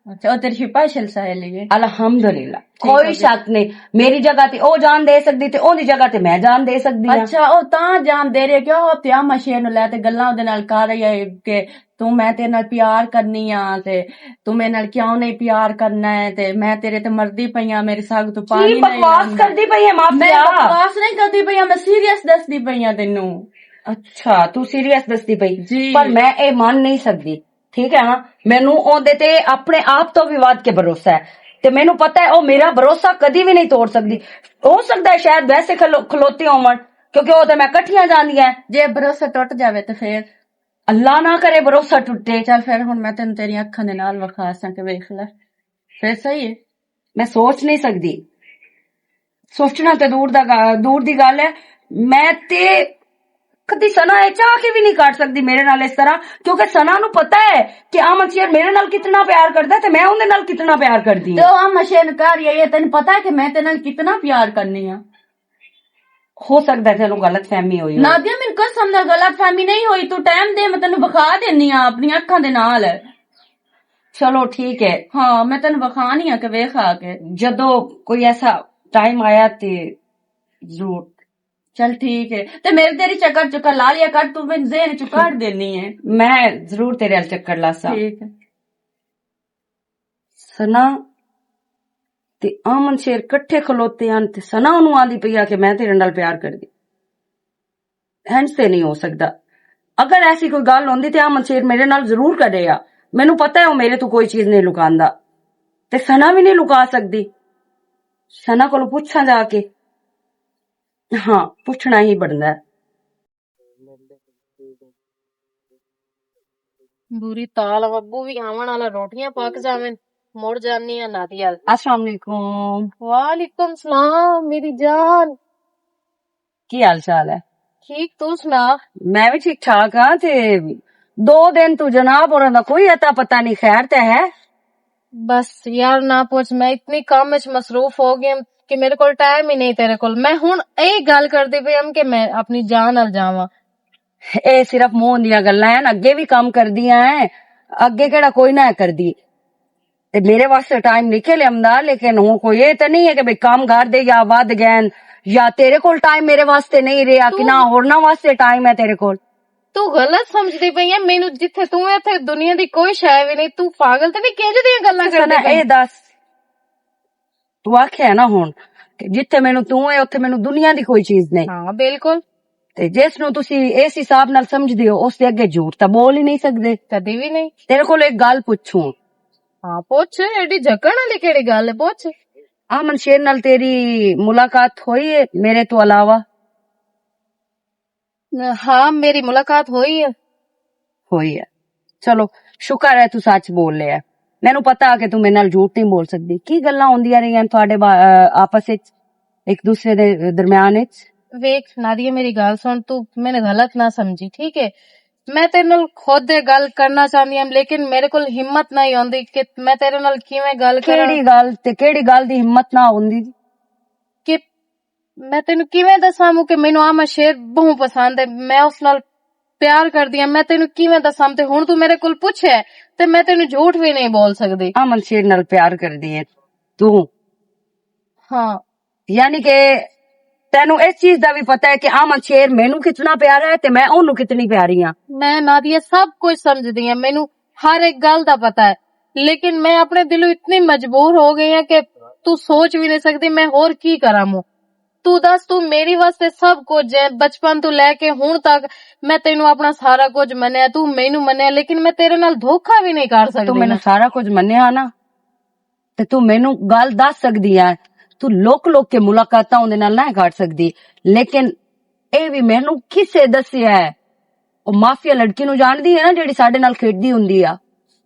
اچھا، او تیری سپیشل سہیلی ہے۔ الحمدللہ، ٹھیک کوئی ہے۔ شک نہیں۔ میری جگہ تے او جان دے سکدی تے اوندی جگہ تے میں جان دے سکدی ہاں۔ اچھا، او تاں جان دے رہی ہے کہ او تیاما شیر نوں لے تے گلاں اوندے نال کر رہی ہے کہ تو میں تیرے نال پیار کرنی آ تے تو میرے نال کیوں نہیں پیار کرنا ہے تے میں تیرے تے مردی پئی آں، میرے ساگ تو پانی نہیں بکواس لاندا۔ کردی پئی ہے مافیا؟ میں بکواس نہیں کردی پئی آں، میں سیریس دسدی پئی آں تینوں۔ اچھا، تو سیریس دسدی پئی؟ جی۔ پر میں اے مان نہیں سکدی۔ ٹھیک ہے نا، مینوں اوندے تے اپنے آپ تو بھی ود کے بھروسہ ہے تے مینوں پتہ ہے او میرا بھروسہ کدی بھی نہیں توڑ سکدی۔ ہو سکدا ہے شاید ویسے کھلو-، کھلوتے ہون، کیونکہ او تے میں کٹھیاں جاندیاں ہیں۔ جے بھروسہ ٹوٹ جاوے تے پھر؟ اللہ نہ کرے بھروسہ ٹوٹے۔ چل پھر ہن میں تینوں تیریاں اکھاں دے نال وکھا ساں کہ ویکھ لے، پھر صحیح ہے۔ میں سوچ نہیں سکدی۔ سوچنا تے دور دا گا-، دور دی گل ہے۔ میں تے کدی ثنا اے چاہ کے بھی نہیں کر سکدی میرے نال اس طرح، کیونکہ ثنا نو پتہ ہے کہ احمد شیر میرے نال کتنا پیار کردا ہے تے میں اوندے نال کتنا پیار کردی ہاں۔ تے او احمد شیر نو کہہ رہی ہے، "تینوں پتہ ہے کہ میں تیرے نال کتنا پیار کرنی ہاں؟" ہو سکدا ہے تینوں غلط فہمی ہوئی ہوئے۔ نادیہ، مینوں قسم نال غلط فہمی نہیں ہوئی۔ تو ٹائم دے، میں تینوں وکھا دینی آ اپنی اکھاں دے نال۔ چلو ٹھیک ہے۔ ہاں، میں تینوں وکھانی آ کہ ویکھ آ کے۔ جدوں کوئی ایسا ٹائم آیا تے ضرور۔ چل ٹھیک ہے، تے میرے تیری چکر چکر لا لیا کر، تو میں ذہن چوں کڈ دینی ہے۔ میں ضرور تیرے ال چکر لاسا۔ ٹھیک ہے۔ سنا تے آمن شیر کٹھے کھلوتے ہن تے سنا اونوں آندی پئی آ کہ میں تیرے نال پیار کردی۔ ہنج تے نہیں ہو سکدا۔ اگر ایسی کوئی گل ہوندی تے آمن شیر میرے نال ضرور کرے آ۔ مینوں پتہ ہے او میرے تو کوئی چیز نہیں لکاندا۔ تے سنا بھی نہیں لکا سکدی۔ سنا کولوں پوچھاں جا کے۔ ہاں، پوچھنا ہی بندا ہے۔ بری تال ابو بھی آون والا، روٹیاں پک جاون، مڑ جانی آ نادی ال۔ السلام علیکم۔ وعلیکم السلام میری جان۔ کی حال چال ہے؟ ٹھیک، تو سنا؟ میں بھی ٹھیک ٹھاک ہاں۔ تے دو دن تو جناب ہوراں دا کوئی اتا پتہ نہیں، خیر تے ہے؟ بس یار، نہ پوچھ، میں اتنی کام وچ مصروف ہو گئی ہم کہ میرے کول ٹائم ہی نہیں تیرے کول۔ میں ہن اے گل کردی پئی ہم کہ میں اپنی جان نال جاواں۔ اے صرف منہ دیاں گلاں ہن، اگے بھی کام کردیاں ہیں، اگے کیڑا کوئی نہ کردی۔ تے میرے واسطے ٹائم نکل آندا، لیکن ہن کوئی اے تے نہیں ہے کہ بھئی کام گھر دے یا ود گئے یا تیرے کول ٹائم میرے واسطے نہیں رہیا کہ نہ ہورناں واسطے ٹائم ہے تیرے کول۔ تو غلط سمجھدی پئی ہے مینوں، جتھے تو ہے اتھے دنیا دی کوئی شے وی نہیں۔ تو پاگل تے نہیں، کہجے دیاں گلاں کردی پئی؟ اے دس، تو آکھیا ہے نا ہن کہ جتھے مینوں تو ہے، اتھے مینوں دنیا دی کوئی چیز نہیں۔ ہاں، بالکل۔ تے جس نوں تسی اس حساب نال سمجھدے ہو، اس دے اگے جھوٹ تاں بول ہی نہیں سکدے۔ کدی وی نہیں۔ تیرے کول ایک گل پوچھوں۔ ہاں، پوچھ، ایڈی جھکن والی کیڑی گل ہے؟ پوچھ۔ آمن شیر نال تیری ملاقات ہوئی ہے میرے تو علاوہ؟ ہاں، میری ملاقات ہوئی ہے۔ ہوئی ہے۔ چلو، شکر ہے تو سچ بول لیا۔ مینوں پتا کہ تو میرے نال جھوٹ نہیں بول سکدی۔ کی گلاں ہوندیاں رہیاں تہاڈے با-، آپس وچ، ایک دوسرے دے درمیان وچ؟ ویکھ نادیہ، میری گل سن، تو مینوں غلط نہ سمجھی، ٹھیک ہے؟ میں تیرے نال خود اے گل کرنا چاہندی ہاں، لیکن میرے کول ہمت نہیں ہوندی کہ میں تیرے نال کیویں گل کراں۔ کیڑی گل تے کیڑی گل دی ہمت نہ ہوندی؟ کہ میں تینوں کیویں دساں موں کہ مینوں آمن شیر بہوں پسند ہے، میں اس نال پیار کردی ہاں۔ میں تینوں کیویں دساں؟ تے ہن تو میرے کول پوچھے تے میں تینوں جھوٹ وی نہیں بول سکدی۔ آمن شیر نال پیار کردی ہے تو؟ ہاں۔ یعنی کہ تینوں اس چیز دا بھی پتہ ہے کہ آمن شیر مینوں کتنا پیارا ہے تے میں اونوں کتنی پیاری ہاں۔ میں نادیہ سب کچھ سمجھدی ہاں، مینوں ہر ایک گل دا پتہ ہے، لیکن میں اپنے دلوں اتنی مجبور ہو گئی ہاں کہ تو سوچ بھی نہیں سکدی میں ہور کی کراں موں۔ تو دس، تو میری واسطے سب کچھ ہے، بچپن تو لے کے ہن تک میں تینوں اپنا سارا کچھ منیا، تو مینوں منیا، لیکن میں تیرے نال دھوکا بھی نہیں کر سکدی۔ تو مینوں سارا کچھ منیا نا، تے تو مینوں گل دس سکدی ہے۔ تو لوک لوک کے ملاقاتاں اوندے نال نہ کر سکدی، لیکن اے وی مینوں کسے دسیا ہے؟ او مافیا لڑکی نوں جاندی ہے نا، جیڑی ساڈے نال کھیڈدی ہوندی آ؟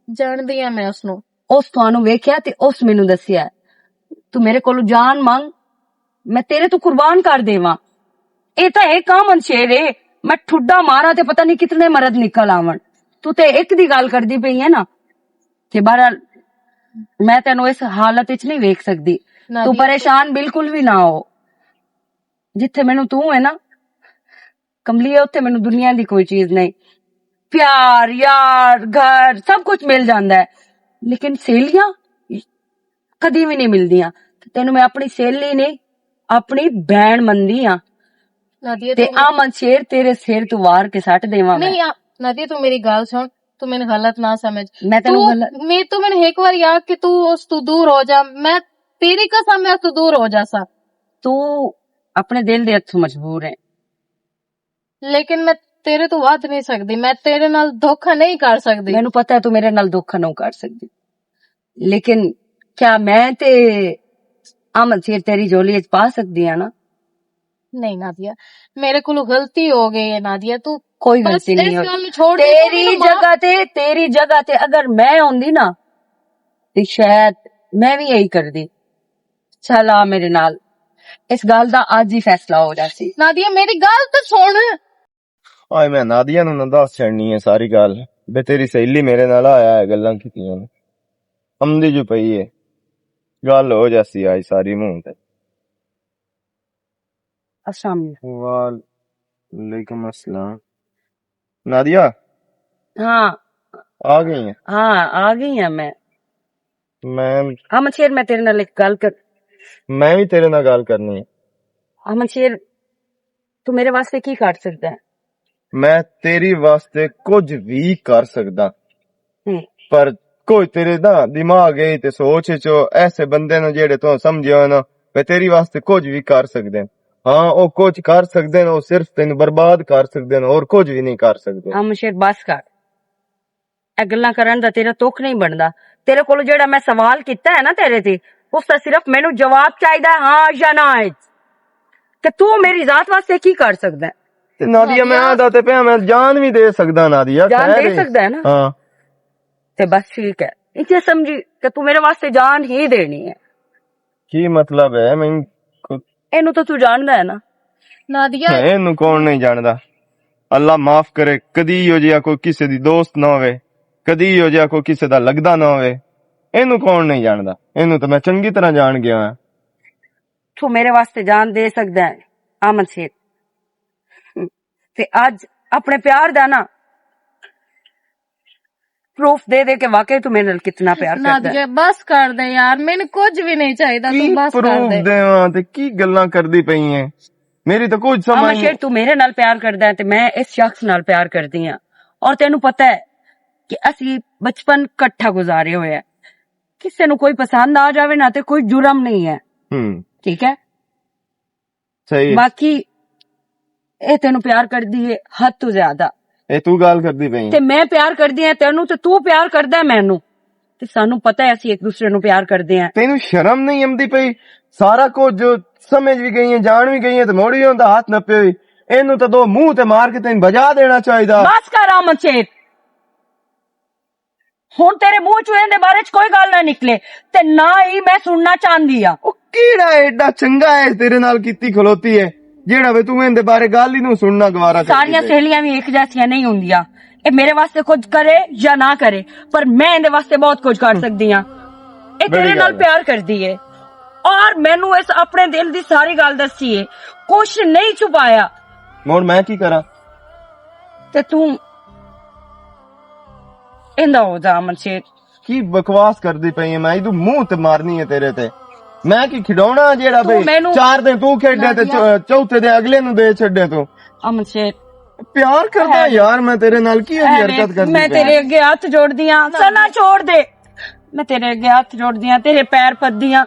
جاندی آ میں اس نوں۔ اس تانوں ویکھیا تے اس مینوں دسیا ہے۔ تو میرے کولوں جان منگ، میں تیرے تو قربان کر دیواں۔ اے تاں ایک آمن شیر اے، میں ٹھڈا ماراں تے پتہ نہیں کتنے مرد نکل آون۔ تو تے ایک دی گل کردی پئی ہے نا۔ تے بہرحال، میں تینوں اس حالت وچ نہیں ویکھ سکدی۔ تو پریشان بالکل بھی نہ ہو۔ جتھے مینوں تو ہے نا، کملیے، اتھے مینوں دنیا دی کوئی چیز نہیں۔ پیار، یار، گھر، سب کچھ مل جاندا ہے، لیکن سہیلیاں کدی وی نہیں ملدیاں۔ تینوں میں اپنی سہیلی نہیں، اپنی بہن مندی ہاں۔ نادیہ، تے تو آ من شیر تیرے سر تو وار کے سٹ دیواں میں۔ نہیں، آ، نادیہ، تو میری گل سن، تو مینوں غلط نہ سمجھ۔ میں تینوں تو، غلط میں تو مینوں ایک واری آکھ کہ تو اس تو دور ہو جا، میں تیری قسم، میں اس تو دور ہو جاساں۔ تو اپنے دل دے ہتھوں مجبور ہے۔ لیکن میں تیرے تو ودھ نہیں سکدی، میں تیرے نال دھوکا نہیں کر سکدی۔ مینوں پتہ ہے تو میرے نال دھوکا نہیں کر سکدی، لیکن کیا میں تے امن سیر تیری جھولی وچ پا سکدی ہاں نا؟ نہیں نادیہ، میرے کولوں غلطی ہو گئی ہے نادیہ، تو کوئی بس غلطی نہیں اس ہوئی۔ گل نوں چھوڑ دے، تو تیری مینوں معاف جگہ تے، تیری جگہ تے اگر میں ہوندی نا، تے شاید میں وی یہی کردی۔ چل آ میرے نال، اس گل دا اج ہی فیصلہ ہو جاسی۔ نادیہ، میری گل تے سن۔ آئے میں نادیہ نوں نہ دس چھڑنی ہے ساری گل، بے تیری سہیلی میرے نال آیا ہے، گلاں کیتیاں نے۔ امدی جو پئی ہے، گل ہو جاسی آج ساری منہ تے۔ السلام علیکم۔ وعلیکم السلام۔ نادیہ، ہاں۔ آ گئی ہیں؟ ہاں، آ گئی ہاں میں۔ میں احمد شیر، میں تیرے نال ایک گل کر۔ میں بھی تیرے نال گل کرنی ہے۔ احمد شیر، تو میرے واسطے کی کر سکدا ہے؟ میں تیری واسطے کچھ بھی کر سکدا۔ ہوں۔ پر کوئی تیرے نا دماغ ہے تے سوچ چ ایسے بندے نو جیڑے تو سمجھے ہوئے نا، میں تیری واسطے کچھ بھی کر سکدے۔ ہاں، او کچھ کر سکدے نے، او صرف تینوں برباد کر سکدے نے، اور کچھ بھی نہیں کر سکدے۔ ہم شیر بس کر۔ اے گلاں کرن دا تیرا تک نہیں بندا۔ تیرے کولوں جیڑا میں سوال کیتا ہے نا تیرے تے، اس دا صرف مینوں جواب چاہیدا ہے، ہاں یا نہ ہے۔ کہ تو میری ذات واسطے کی کر سکدا ہے؟ تے نادیہ، میں نادیہ۔ آندا تے پیا، میں جان بھی دے سکدا، نادیہ، جان خیر دے ہے۔ سکدا ہے نا؟ ہاں۔ تے بس ٹھیک ہے۔ اتنے سمجھی کہ تو میرے واسطے جان ہی دینی ہے۔ کی مطلب ہے؟ میں کو- اینو تو تو جاندا ہے نا؟ نادیہ۔ ہے، اینو کون نہیں جاندا؟ اللہ معاف کرے، کدی ہو جیا کوئی کسے دی دوست نہ ہوئے، کدی ہو جیا کوئی کسے دا لگدا نہ ہوئے۔ اینو کون نہیں جاندا؟ اینو تو میں چنگی طرح جان گیا ہاں۔ تو میرے واسطے جان دے سکدا ہے، احمد شیر۔ تے اج اپنے پیار دا نا پروف دے دے کہ واقعی تو میرے نال کتنا پیار کردا ہے۔ نادیہ، بس کر دے یار، مینوں کچھ بھی نہیں چاہیدا، تو کی بس کر پروف دے۔ دیواں تے کی گلاں کردی پئی ہیں؟ میری تو کچھ سمجھ احمد شیر، نہیں۔ تو میرے نال پیار کردا ہے تے میں اس شخص نال پیار کردی ہاں، اور تینوں پتہ ہے کہ اسی بچپن اکٹھا گزارے ہوئے ہیں۔ کسے نوں کوئی پسند آ جاوے نا، تے کوئی جرم نہیں ہے۔ ہوں۔ ٹھیک ہے؟ صحیح۔ باقی اے تینوں پیار کردی ہے حد تو زیادہ۔ اے تو گل کردی پئی ہے۔ تے میں پیار کردی ہاں تینوں، تے تو پیار کردا ہے مینوں۔ تے سانوں پتہ ہے اسی ایک دوسرے نوں پیار کردے ہاں۔ تینوں شرم نہیں آندی پئی؟ سارا کچھ جو سمجھ بھی گئی ہے، جان بھی گئی ہے، تے موڑی ہوندا ہاتھ نپے ہوئی۔ اینوں تے دو منہ تے مار کے تینوں بجا دینا چاہیدا۔ بس کر احمد شیر۔ ہن تیرے منہ چوں ایندے بارے چ کوئی گل نہ نکلے، تے نہ ہی میں سننا چاہندی آ۔ او کیڑا ایڈا چنگا ہے تیرے نال کیتی کھلوتی ہے، جیڑا وے توں ایندے بارے گل ہی نوں سننا گوارا کر ساریاں کیتے؟ سہیلیاں وی ایک جیسیاں نہیں ہوندیاں۔ اے میرے واسطے کچھ کرے یا نہ کرے، پر میں ایندے واسطے بہت کچھ کر سکدی ہاں۔ اے بڑی تیرے نال گل ہے۔ پیار کردی ہے اور مینوں اس اپنے دل دی ساری گل دسی ہے، کچھ نہیں چھپایا۔ ہن میں کی کراں؟ تے توں ایندا ہو جا، منشیر۔ کی بکواس کردی پئی ہے؟ میں ایدو منہ تے مارنی ہے تیرے تے۔ میں کی کھڈونا جیڑا تو بھئی مینوں چار دن تو کھیڈے تے نادیہ۔ چو-، چوتھے دن اگلے نوں دے چھڈے تو۔ امن شیر۔ پیار کردا اے یار، میں تیرے نال کی ایہی اے حرکت کردی میں پئی؟ تیرے اگے ہاتھ جوڑدی آں، سنا چھوڑ دے۔ میں تیرے اگے ہاتھ جوڑدی آں، تیرے پیر پددی آں۔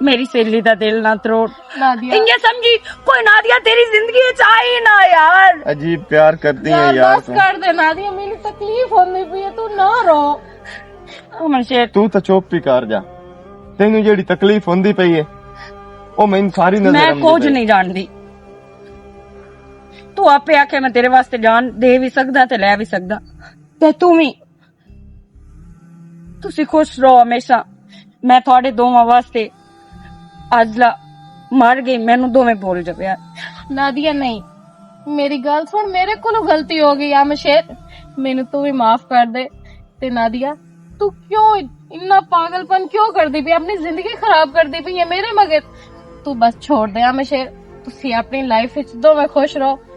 میری سہیلی دا دل نہ تروڑ۔ نادیہ۔ انجے سمجھی، کوئی نادیہ تیری زندگی وچ آئی نہ یار۔ عجیب پیار کرتی ہے یار، یار بس تو۔ کر دے نادیہ، میری تکلیف ہوندی پئی ہے، تو نہ رو۔ امن شیر۔ تو تے چپ ہی کر جا۔ تینوں جیڑی تکلیف ہوندی پئی ہے، او مینوں ساری نظر میں آندی کچھ پئی۔ نہیں جاندی۔ تو آپے آکھے میں تیرے واسطے جان دے بھی سکدا تے لے بھی سکدا۔ تے تو بھی تسی خوش رہو ہمیشہ۔ میں تہاڈے دوواں واسطے اج لا مر گئی، مینوں دوویں بھول جاوے۔ نادیہ نہیں، میری گل سن، میرے کولوں غلطی ہو گئی آ مشیر، مینوں تو بھی معاف کر دے۔ تے نادیہ، تو کیوں اتنا پاگل پن کیوں کردی پئی، اپنی زندگی خراب کردی پئی ہے میرے مگر؟ تو بس چھوڑ دے آ مشیر، تسی اپنی لائف وچ دوویں خوش رہو۔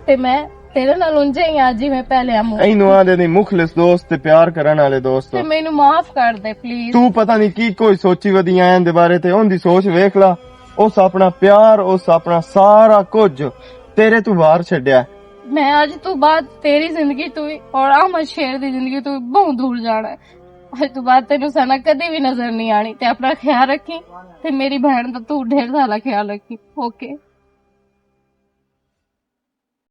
تے میں تیرے نال اونجے ہی آں جویں پہلے ہم۔ اینو آندے نہیں مخلص دوست تے پیار کرن والے دوست۔ تے مینوں معاف کر دے پلیز۔ تو پتہ نہیں کی کوئی سوچی ودی آئیں دے بارے تے، اون دی سوچ ویکھ لا۔ اس اپنا پیار، اس اپنا سارا کچھ تیرے تو باہر چھڈیا۔ میں اج تو بعد تیری زندگی تو بھی اور احمد شیر دی زندگی تو بھی بہت دور جانا ہے۔ اج تو بعد تینوں سنا کدی بھی نظر نہیں آنی۔ تے اپنا خیال رکھی، تے میری بہن دا تو ڈھیر سارا خیال رکھی۔ اوکے۔